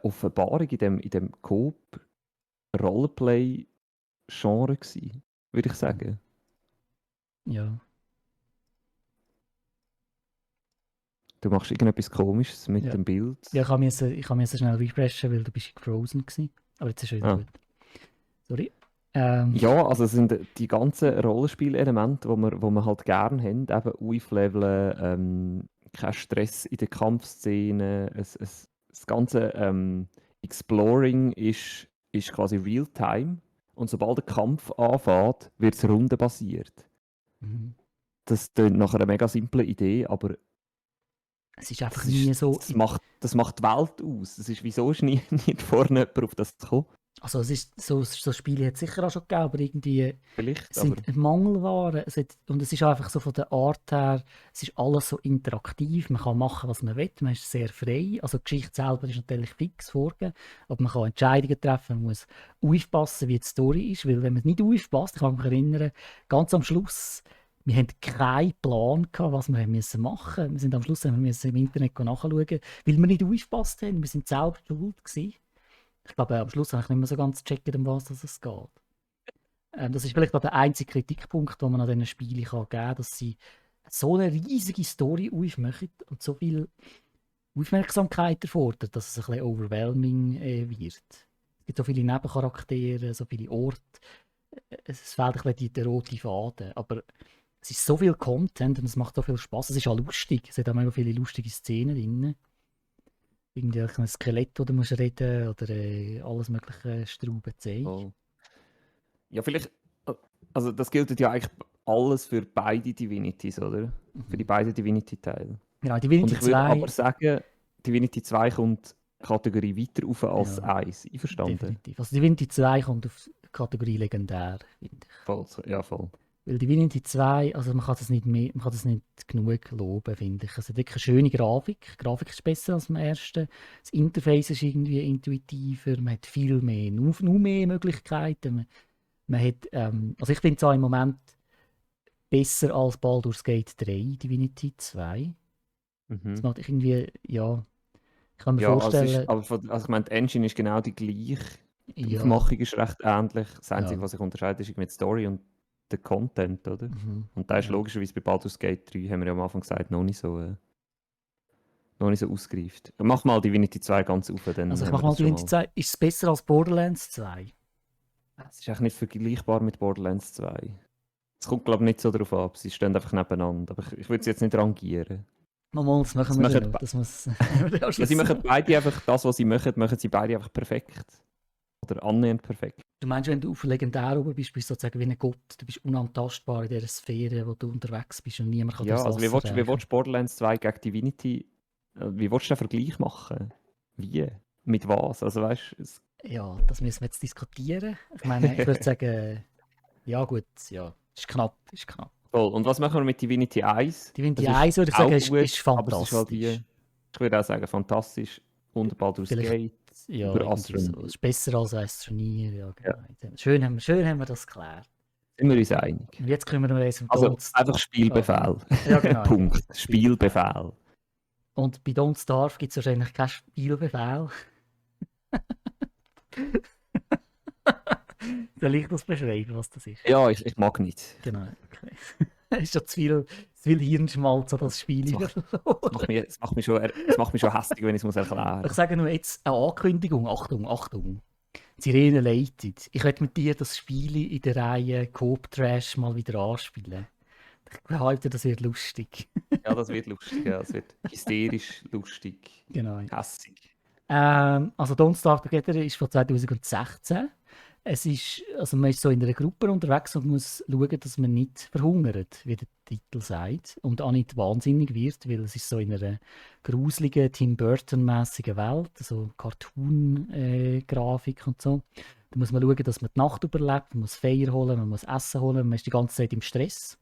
Offenbarung in dem Coop-Roleplay-Genre gewesen, würde ich sagen. Ja. Du machst irgendetwas Komisches mit Ja. dem Bild. Ja, ich musste schnell refreshen, weil du bist gefrozen gewesen. Aber jetzt ist es wieder gut. Sorry. Ja, also es sind die ganzen Rollenspielelemente, wo wir halt gerne haben, eben aufleveln, kein Stress in der Kampfszene, das ganze Exploring ist quasi Real-Time und sobald der Kampf anfängt, wird es rundenbasiert. Mhm. das klingt nach einer mega simplen Idee, aber Es ist einfach das, nie ist, so. das macht die Welt aus. Das ist, wieso ist nie vorne jemand auf das gekommen? Also es ist so Spiele hat es sicher auch schon gegeben, aber irgendwie Vielleicht, es aber sind Mangelwaren. Und es ist einfach so von der Art her, es ist alles so interaktiv. Man kann machen, was man will. Man ist sehr frei. Also die Geschichte selber ist natürlich fix vorgegeben, aber man kann Entscheidungen treffen. Man muss aufpassen, wie die Story ist, weil wenn man nicht aufpasst, ich kann mich erinnern, ganz am Schluss, wir hatten keinen Plan gehabt, was wir machen mussten. Wir sind am Schluss haben wir im Internet nachschauen, weil wir nicht aufgepasst haben. Wir sind selber schuld gewesen. Ich glaube, am Schluss habe ich nicht mehr so ganz gecheckt, um was es geht. Das ist vielleicht auch der einzige Kritikpunkt, den man an diesen Spielen geben kann, dass sie so eine riesige Story aufmachen und so viel Aufmerksamkeit erfordert, dass es ein bisschen overwhelming wird. Es gibt so viele Nebencharaktere, so viele Orte. Es fehlt ein bisschen der rote Faden. Aber es ist so viel Content und es macht so viel Spaß. Es ist auch lustig. Es hat auch mega viele lustige Szenen drin. Irgendwie ein Skelett, oder musst reden oder alles mögliche Straubenzeug. oh. Ja, vielleicht, also das gilt ja eigentlich alles für beide Divinities, oder? Für die beiden Divinity-Teile. Genau, Und Divinity ich würde 2, aber sagen, Divinity 2 kommt Kategorie weiter rauf als ja, 1. Einverstanden? definitiv. Also Divinity 2 kommt auf die Kategorie legendär, finde ich. Voll, ja, voll. Weil Divinity 2, also man kann das nicht genug loben, finde ich. Es hat wirklich eine schöne Grafik. Die Grafik ist besser als beim ersten. Das Interface ist irgendwie intuitiver. Man hat viel mehr, noch mehr Möglichkeiten. Man hat, also ich finde es auch im Moment besser als Baldur's Gate 3, Divinity 2. Das macht irgendwie, ja, ich kann mir Ja, vorstellen, also ich meine, die Engine ist genau die gleiche. Die ja, Aufmachung ist recht ähnlich. Das Einzige, ja. was sich unterscheidet, ist mit Story und der Content, oder? Und da ist ja. logischerweise bei Baldur's Gate 3, haben wir ja am Anfang gesagt, noch nicht so ausgereift. Mach mal Divinity 2 ganz auf, dann Also ich haben wir mache mal das schon Divinity mal. 2. Ist es besser als Borderlands 2? Es ist eigentlich nicht vergleichbar mit Borderlands 2. Es kommt, glaube ich, nicht so darauf ab. Sie stehen einfach nebeneinander. Aber ich würde sie jetzt nicht rangieren. Mal, das machen Sie wir machen dann noch. Das muss Ja, sie machen beide einfach das, was sie machen sie beide einfach perfekt. Oder annähernd perfekt. Du meinst, wenn du auf legendär oben bist, bist du sozusagen wie ein Gott. Du bist unantastbar in dieser Sphäre, wo du unterwegs bist und niemand kann Ja, durchs also Wasser wie willst du Borderlands 2 gegen Divinity, wie willst du den Vergleich machen? Wie? Mit was? Also weißt du, Ja, das müssen wir jetzt diskutieren. Ich meine, ich würde sagen, ja gut, ja, ist knapp, ist knapp. voll. Und was machen wir mit Divinity 1? Divinity Das 1 würde ich auch sagen, ist gut, fantastisch. aber es ist halt ich würde auch sagen, fantastisch. Unter Baldur's Vielleicht, Gate, ja, über irgendwie so. Astroneer. Ist besser als Astroneer, ja, genau. Ja. Schön haben wir das geklärt. Sind wir uns einig? Und jetzt kümmern wir uns um Also Don't einfach Spielbefehl. Ja, genau. Punkt. Ja. Spielbefehl. Und bei Don't Starve gibt es wahrscheinlich keinen Spielbefehl. Soll ich das beschreiben, was das ist? Ja, ich mag nicht. Genau, okay. Es ist ja zu viel Hirnschmalz an das Spiel. Es macht mich schon hässlich, wenn ich es erklären muss. Ich sage nur jetzt eine Ankündigung. Achtung, Achtung. Sirene leitet. Ich werde mit dir das Spiel in der Reihe Coop Trash mal wieder anspielen. Ich behaupte, das wird lustig. Ja, das wird lustig. Ja. Das wird hysterisch, lustig, Genau. hässig. Also Don't Starve Together ist von 2016. Man ist so in einer Gruppe unterwegs und muss schauen, dass man nicht verhungert, wie der Titel sagt. Und auch nicht wahnsinnig wird, weil es ist so in einer gruseligen, Tim Burton-mässigen Welt, so Cartoon-Grafik und so. Da muss man schauen, dass man die Nacht überlebt, man muss Feuer holen, man muss Essen holen, man ist die ganze Zeit im Stress.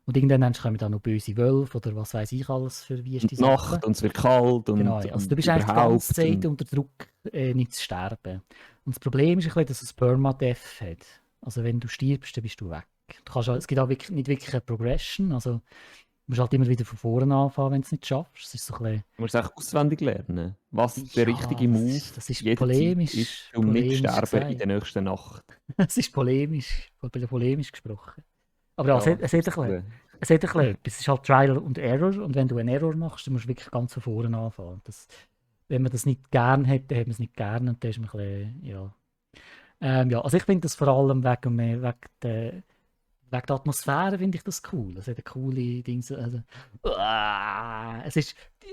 Und irgendwann kommen dann noch böse Wölfe oder was weiß ich alles für wüste Sachen. Nacht und es wird kalt und Genau, also du bist eigentlich die ganze Zeit unter Druck, nicht zu sterben. Und das Problem ist, dass es Permadeath hat. Also wenn du stirbst, dann bist du weg. Es gibt auch nicht wirklich eine Progression, also du musst halt immer wieder von vorne anfangen, wenn du es nicht schaffst. Das ist so ein bisschen... Du musst auch auswendig lernen, was der richtige Move das ist polemisch ist, um nicht zu sterben in der nächsten Nacht. Es ist polemisch gesprochen. Aber ja, es hat ein bisschen etwas. Es ist halt Trial und Error und wenn du einen Error machst, dann musst du wirklich ganz von vorne anfangen. Wenn man das nicht gern hat, dann hat man es nicht gern und dann ist man ein bisschen, ja. Also ich finde das vor allem wegen der Atmosphäre finde ich das cool. Es hat eine coole Dings. Also,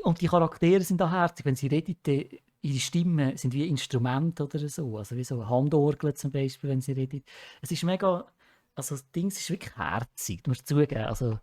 und die Charaktere sind auch herzig, wenn sie reden, ihre Stimmen sind wie Instrumente oder so. Also wie so Handorgeln zum Beispiel, wenn sie reden. Es ist mega... Also das Ding ist wirklich herzig, du musst zugeben. Also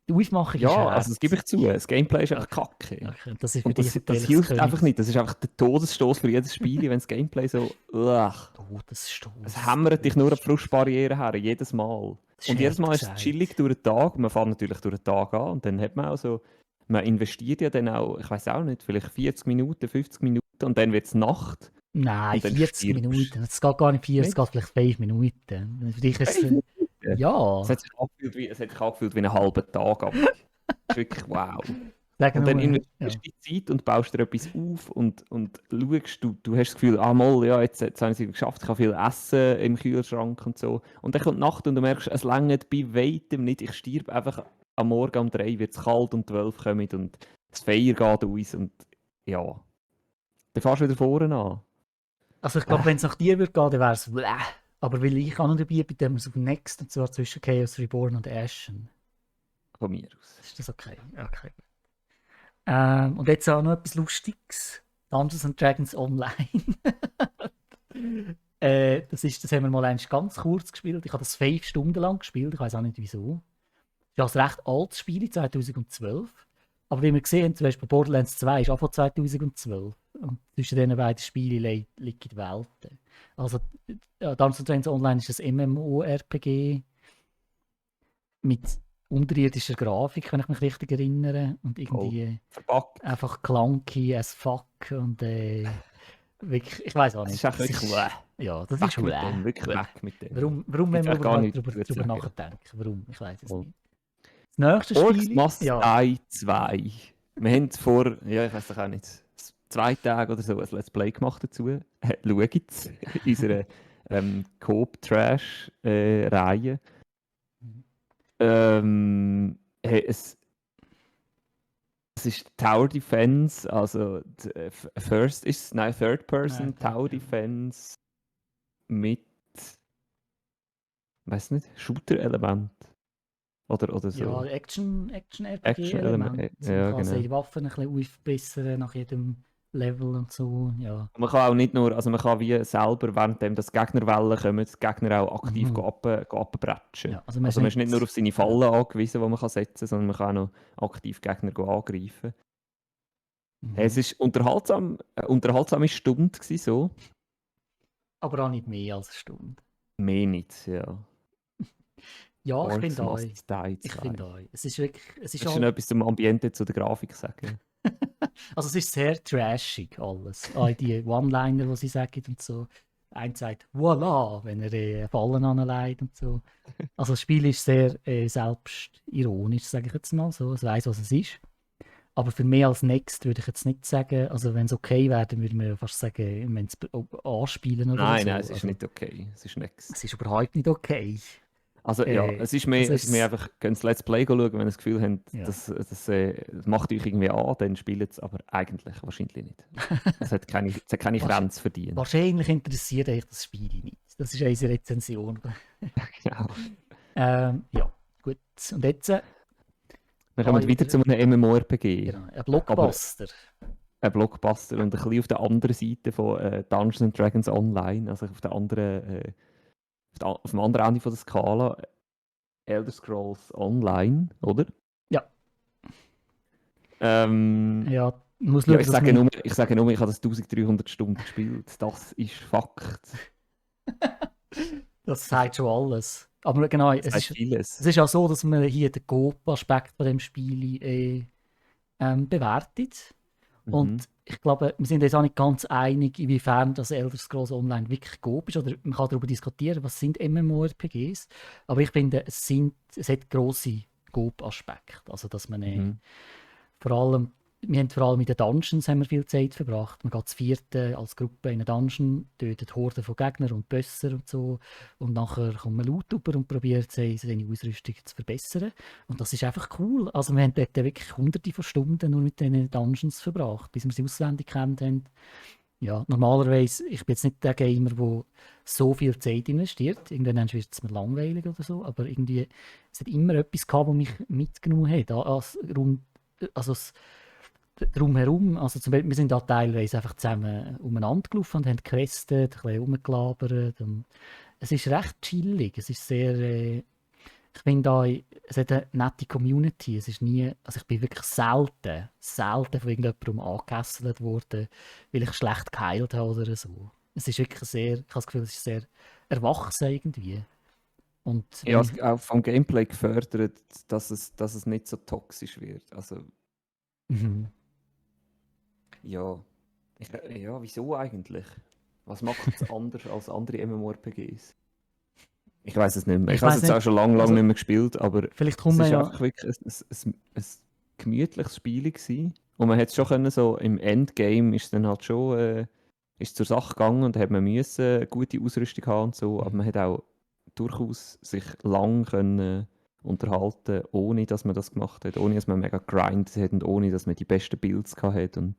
Die Aufmachung ist Ja, hart. also das gebe ich zu. Das Gameplay ist einfach kacke. Okay, das ist für Und dich das hilft einfach nicht. Das ist einfach der Todesstoß für jedes Spiel, wenn das Gameplay so. Todesstoß. Es hämmert dich nur an die Frustbarriere her, jedes Mal. Und jedes Mal ist es gesagt. chillig durch den Tag. Man fährt natürlich durch den Tag an und dann hat man auch so. Man investiert ja dann auch, ich weiß auch nicht, vielleicht 40 Minuten, 50 Minuten und dann wird es Nacht. Nein, Und dann 40 stirbst. Minuten. Es geht gar nicht 40, es geht vielleicht 5 Minuten. Für dich ist es. Ja. Es hat sich angefühlt wie einen halben Tag. Aber das ist wirklich wow. Sagen Und dann wir, investierst du die Zeit und baust dir etwas auf und schaust, du hast das Gefühl, mal, ja, jetzt habe ich es geschafft, ich habe viel Essen im Kühlschrank und so. Und dann kommt die Nacht und du merkst, es reicht bei weitem nicht. Ich sterbe einfach am Morgen um 3, wird es kalt und 12 kommen und das Feuer geht aus und ja. Dann fährst du wieder vorne an. Also ich glaube, wenn es nach dir würde gehen, dann wäre es aber weil ich auch noch dabei bin, dann wir es auf Next, und zwar zwischen Chaos Reborn und Ashen. Von mir aus. Ist das okay? Okay. Und jetzt auch noch etwas Lustiges. Dungeons and Dragons Online. Das haben wir mal ganz kurz gespielt. Ich habe das 5 Stunden lang gespielt. Ich weiß auch nicht wieso. Das ist ein recht altes Spiel, 2012. Aber wie wir gesehen haben, zum Beispiel Borderlands 2 ist auch von 2012. Und zwischen diesen beiden Spielen liegen die Welten. Also Dungeons and Dragons Online ist ein MMORPG mit unterirdischer Grafik, wenn ich mich richtig erinnere. Und irgendwie einfach clunky as fuck. Und wirklich, ich weiß auch nicht. Das ist wirklich ja, das ist wirklich weg mit dem. Warum wenn wir überhaupt darüber nachdenken? Warum? Ich weiß es nicht. Das nächste Spiel... Must Die 2. Wir haben vor, ja, ich weiß auch nicht, 2 Tagen oder so ein Let's Play gemacht dazu. Schaut es in unserer Coop-Trash-Reihe. Hey, es ist Tower Defense, also Third Person Tower Defense mit, weiß nicht, Shooter-Element. Oder so. Ja, Action-RPG-Element. Ja, man kann genau. die Waffen ein bisschen aufbessern nach jedem Level und so. Ja. Man kann auch nicht nur, also man kann wie selber, währenddem das Gegnerwellen kommen, die Gegner auch aktiv abbretschen. Ja, also man ist nicht nur auf seine Fallen angewiesen, die man setzen kann, sondern man kann auch noch aktiv Gegner angreifen. Hey, es war unterhaltsame Stunde so. Aber auch nicht mehr als eine Stunde. Mehr nicht, ja. Ja, ich finde auch. Ich finde auch. Es ist wirklich... Es ist schon etwas zum Ambiente, zu der Grafik sagen. Also es ist sehr trashig alles. All die One-Liner, die sie sagen und so. Einer sagt «Voilà», wenn er Fallen anlegt und so. Also das Spiel ist sehr selbstironisch, sage ich jetzt mal so. Es weiss, was es ist. Aber für mehr als Next würde ich jetzt nicht sagen, also wenn es okay wäre, dann würde man fast sagen, wenn es anspielen oder nein, so. Nein, es ist nicht okay. Es ist Next. Es ist überhaupt nicht okay. Also ja, es ist mehr einfach, könnt ihr Let's Play schauen, wenn ihr das Gefühl habt, das macht euch irgendwie an, dann spielt es, aber eigentlich wahrscheinlich nicht. Es hat keine Grenze verdient. Wahrscheinlich interessiert euch das Spiel nicht. Das ist unsere Rezension. Genau. Ja, gut. Und jetzt... wir kommen wieder zu einem MMORPG. Genau, ein Blockbuster. Ein Blockbuster und ein bisschen auf der anderen Seite von Dungeons and Dragons Online, also auf der anderen... auf dem anderen Ende von der Skala Elder Scrolls Online, oder? Ja. Ja, muss schauen, ich sage nur, ich habe das 1300 Stunden gespielt. Das ist Fakt. Das sagt schon alles. Aber genau, es ist auch so, dass man hier den Coop-Aspekt von dem Spiel bewertet. Und ich glaube, wir sind uns auch nicht ganz einig, inwiefern das Elder Scrolls Online wirklich Coop ist. Oder man kann darüber diskutieren, was sind MMORPGs. Aber ich finde, es hat grosse Coop-Aspekte. Also, dass man vor allem in den Dungeons haben wir viel Zeit verbracht. Man geht zu vierte als Gruppe in einen Dungeon, tötet Horden von Gegnern und Bösser und so. Und nachher kommt man Loot über und probiert, seine Ausrüstung zu verbessern. Und das ist einfach cool. Also wir haben dort wirklich hunderte von Stunden nur mit diesen Dungeons verbracht, bis wir sie auswendig kennt haben. Ja, normalerweise, ich bin jetzt nicht der Gamer, der so viel Zeit investiert. Irgendwann wird es mir langweilig oder so. Aber irgendwie, es hat immer etwas gehabt, das mich mitgenommen hat. Drumherum, also zum Beispiel, wir sind da teilweise einfach zusammen umeinander gelaufen und haben gequestet, ein bisschen rumgelabert. Es ist recht chillig, es ist sehr Ich finde auch, es hat eine nette Community. Es ist nie, also ich bin wirklich selten von irgendjemandem angehässelt worden, weil ich schlecht geheilt habe oder so. Es ist wirklich sehr, ich habe das Gefühl, es ist sehr erwachsen irgendwie. Und Ja, es auch vom Gameplay gefördert, dass es nicht so toxisch wird. Also, ja. Ja, wieso eigentlich? Was macht es anders als andere MMORPGs? Ich weiß es nicht mehr. Ich habe es jetzt auch schon lange also, nicht mehr gespielt, aber vielleicht es kommen wir ist ja, einfach wirklich ein gemütliches Spiel gewesen. Und man hätte es schon können, so im Endgame ist es dann halt schon ist zur Sache gegangen und da hat man müssen eine gute Ausrüstung haben und so, aber man hat auch durchaus sich lang können unterhalten, ohne dass man das gemacht hat, ohne dass man mega grindet hat und ohne dass man die besten Builds gehabt hat. Und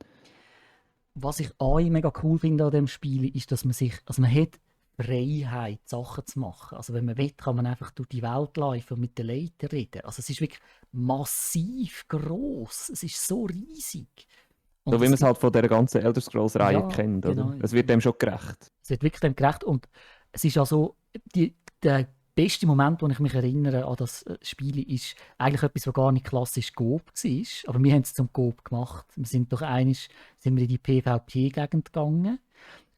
was ich auch mega cool finde an dem Spiel, ist, dass man sich, also man hat Freiheit, Sachen zu machen. Also wenn man will, kann man einfach durch die Welt laufen und mit den Leuten reden. Also es ist wirklich massiv groß. Es ist so riesig. Und so wie man es halt von der ganzen Elder Scrolls-Reihe ja, kennt, genau. oder? Es wird dem schon gerecht. Es wird wirklich dem gerecht. Und es ist also, der beste Moment, wo ich mich erinnere an das Spiel, ist eigentlich etwas, was gar nicht klassisch Coop war. Aber wir haben es zum Coop gemacht. Wir sind doch einig, sind wir in die PvP-Gegend gegangen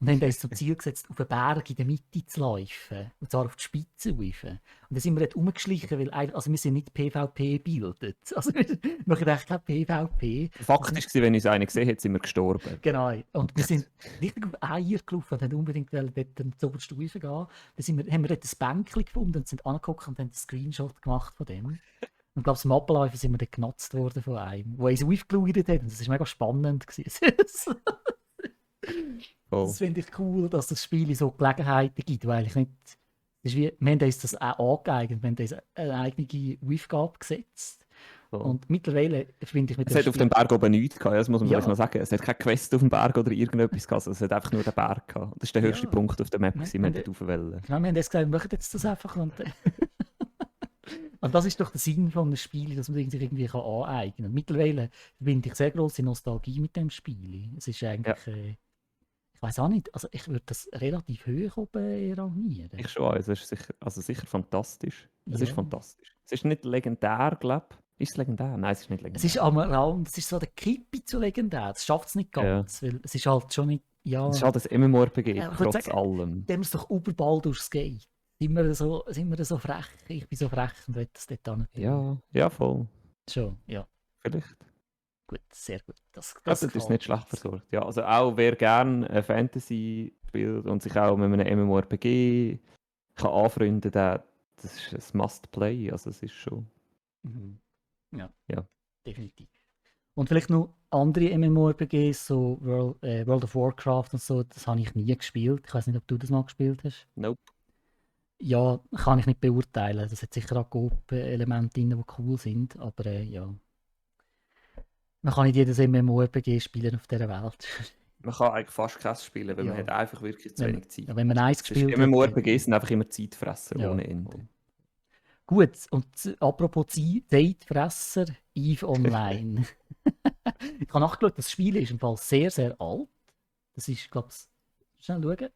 und haben uns zum Ziel gesetzt, auf einen Berg in der Mitte zu laufen. Und zwar auf die Spitze rauf. Und dann sind wir dort rumgeschlichen, weil also wir sind nicht PvP gebildet. Also wir machen eigentlich kein PvP. Faktisch gewesen, wenn uns einer gesehen hat, sind wir gestorben. Genau. Und wir sind richtig auf Eier gelaufen und haben unbedingt dort zur obersten Stufe gehen. Dann haben wir dort ein Bänkchen gefunden und sind angeguckt und haben einen Screenshot gemacht von dem. Und ich glaube, zum Abläufen sind wir dann genutzt worden von einem, der uns aufgeschaut hat. Und das war mega spannend. Oh. Das finde ich cool, dass das Spiel so Gelegenheiten gibt, weil ich nicht... Das ist wie, wir haben uns das auch angeeignet, wir haben uns eine eigene Aufgabe gesetzt. Oh. Und mittlerweile finde ich mit Es hat auf dem Berg oben nichts gehabt, das muss man vielleicht noch sagen. Es hat keine Quest auf dem Berg oder irgendetwas gehabt, es hat einfach nur den Berg gehabt. Das war der höchste Punkt auf der Map, wir haben dort raufwollen. Genau, wir haben jetzt gesagt, wir machen jetzt das einfach. Und das ist doch der Sinn von einem Spiel, dass man sich irgendwie aneignen kann. Und mittlerweile verbinde ich sehr grosse Nostalgie mit dem Spiel. Es ist eigentlich... ich weiß auch nicht, also ich würde das relativ hoch oben rangieren. Ich schon, also es ist sicher fantastisch. Es ist fantastisch. Es ist nicht legendär, glaube ich. Ist es legendär? Nein, es ist nicht legendär. Es ist am Rand, es ist so der Kippe zu legendär. Das schafft es nicht ganz, weil es ist halt schon nicht... Ja, es ist halt ein MMORPG, trotz allem. Dem ist doch überall durchs Gate. Sind wir so frech? Ich bin so frech und will das dort nicht. Ja, voll. Schon, ja. Vielleicht. Gut, sehr gut. Das ist nicht schlecht versorgt. Ja, also auch wer gerne Fantasy spielt und sich auch mit einem MMORPG kann anfreunden kann, das ist ein Must-Play. Also es ist schon... Ja, definitiv. Und vielleicht noch andere MMORPGs, so World of Warcraft und so, das habe ich nie gespielt. Ich weiß nicht, ob du das mal gespielt hast. Nope. Ja, kann ich nicht beurteilen. Das hat sicher auch Coop-Elemente drin, die cool sind, aber ja. Man kann nicht jedes MMORPG spielen auf dieser Welt. Man kann eigentlich fast keins spielen, weil man hat einfach wirklich zu wenig Zeit. Ja, wenn man eins gespielt hat... MMORPGs sind einfach immer Zeitfresser ohne Ende. Gut, und apropos Zeitfresser, EVE Online. Ich habe nachgeschaut, das Spiel ist im Fall sehr, sehr alt. Das ist, glaube ich, schnell schauen.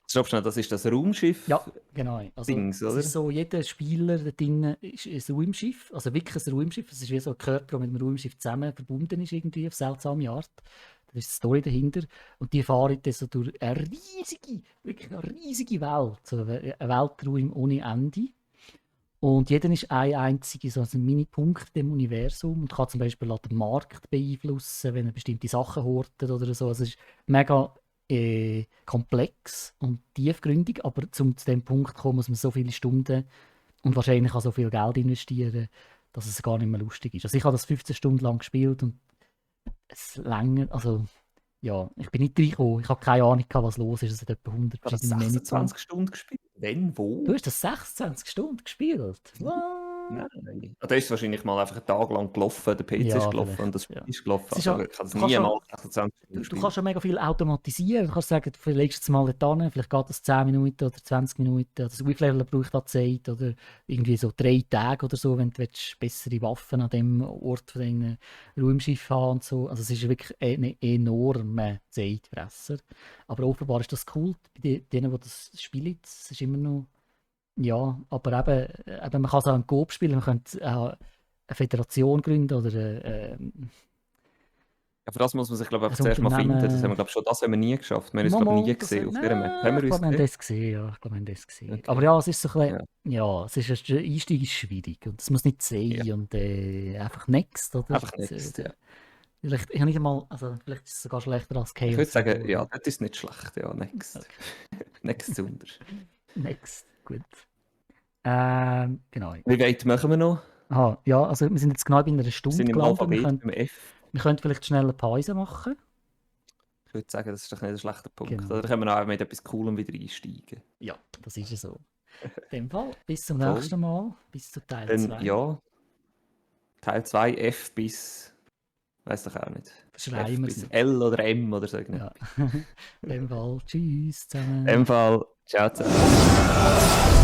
Stopp schnell, das ist das Raumschiff. Ja, genau. Also, Dings, oder? Es ist so, jeder Spieler da drin ist ein Raumschiff, also wirklich ein Raumschiff. Es ist wie so ein Körper, der mit einem Raumschiff zusammen verbunden ist, irgendwie auf seltsame Art. Da ist die Story dahinter. Und die fahren dann so durch eine riesige Welt. So eine Weltraum ohne Ende. Und jeder ist ein einziger so ein Mini-Punkt im Universum und kann zum Beispiel den Markt beeinflussen, wenn er bestimmte Sachen hortet oder so. Also es ist mega komplex und tiefgründig, aber zu dem Punkt kommen, muss man so viele Stunden und wahrscheinlich auch so viel Geld investieren, dass es gar nicht mehr lustig ist. Also ich habe das 15 Stunden lang gespielt und es länger, also ja, ich bin nicht reingekommen, ich habe keine Ahnung, was los ist. Es hat etwa 100 verschiedene Menüs. 26 Stunden gespielt? Wenn, wo? Du hast das 26 Stunden gespielt? Nein. Da ist wahrscheinlich mal einfach einen Tag lang gelaufen, der PC ist gelaufen und das Spiel ist gelaufen. Es ist also, ich kann das niemals 26 Stunden Du kannst schon mega viel automatisieren. Du kannst sagen, du legst jetzt mal da hin, vielleicht geht das 10 Minuten oder 20 Minuten. Das Aufleveln braucht auch Zeit oder irgendwie so 3 Tage oder so, wenn du bessere Waffen an dem Ort von deinem Raumschiff haben und so. Also es ist wirklich ein enormer Zeitfresser. Aber offenbar ist das cool bei denen, die das spielen. Es ist immer noch Ja, aber eben man kann es auch im Coop spielen, man könnte auch eine Föderation gründen oder Ja, für das muss man sich, glaube ich, ein einfach zuerst mal finden. Das haben Unternehmen. wir, glaube ich, schon das haben wir nie geschafft. Wir haben uns, glaube ich, Mal, nie das, gesehen auf dieser Map. Haben nein, wir ich uns glaube, wir haben gesehen? das gesehen, ja, ich glaube, wir haben das gesehen. Aber Okay. ja, es ist so ein Ja. bisschen, ja, es ist, der Einstieg ist schwierig und es muss nicht Ja. sein und einfach next, oder? Einfach next, ja. Vielleicht, ich habe nicht einmal, also vielleicht ist es sogar schlechter als Ich Chaos würde sagen, Evo, ja, oder? das ist nicht schlecht. Ja, next. Okay. Next zunder. Next, gut. Genau. Wie weit machen wir noch? Aha, ja, also wir sind jetzt genau bei einer Wir Stunde sind im gelandet. Alphabet beim F. Wir können vielleicht schnell eine Pause machen. Ich würde sagen, das ist doch nicht ein schlechter Punkt. Genau. Oder können wir auch mit etwas Coolem wieder einsteigen? Ja, das ist ja so. In dem Fall, bis zum Voll. nächsten Mal, bis zu Teil Dann 2. ja, Teil 2 F bis, weiß doch auch nicht. Schreiben F wir bis es. L oder M oder so. Ja. In dem Fall, tschüss zusammen. In dem Fall, ciao zusammen.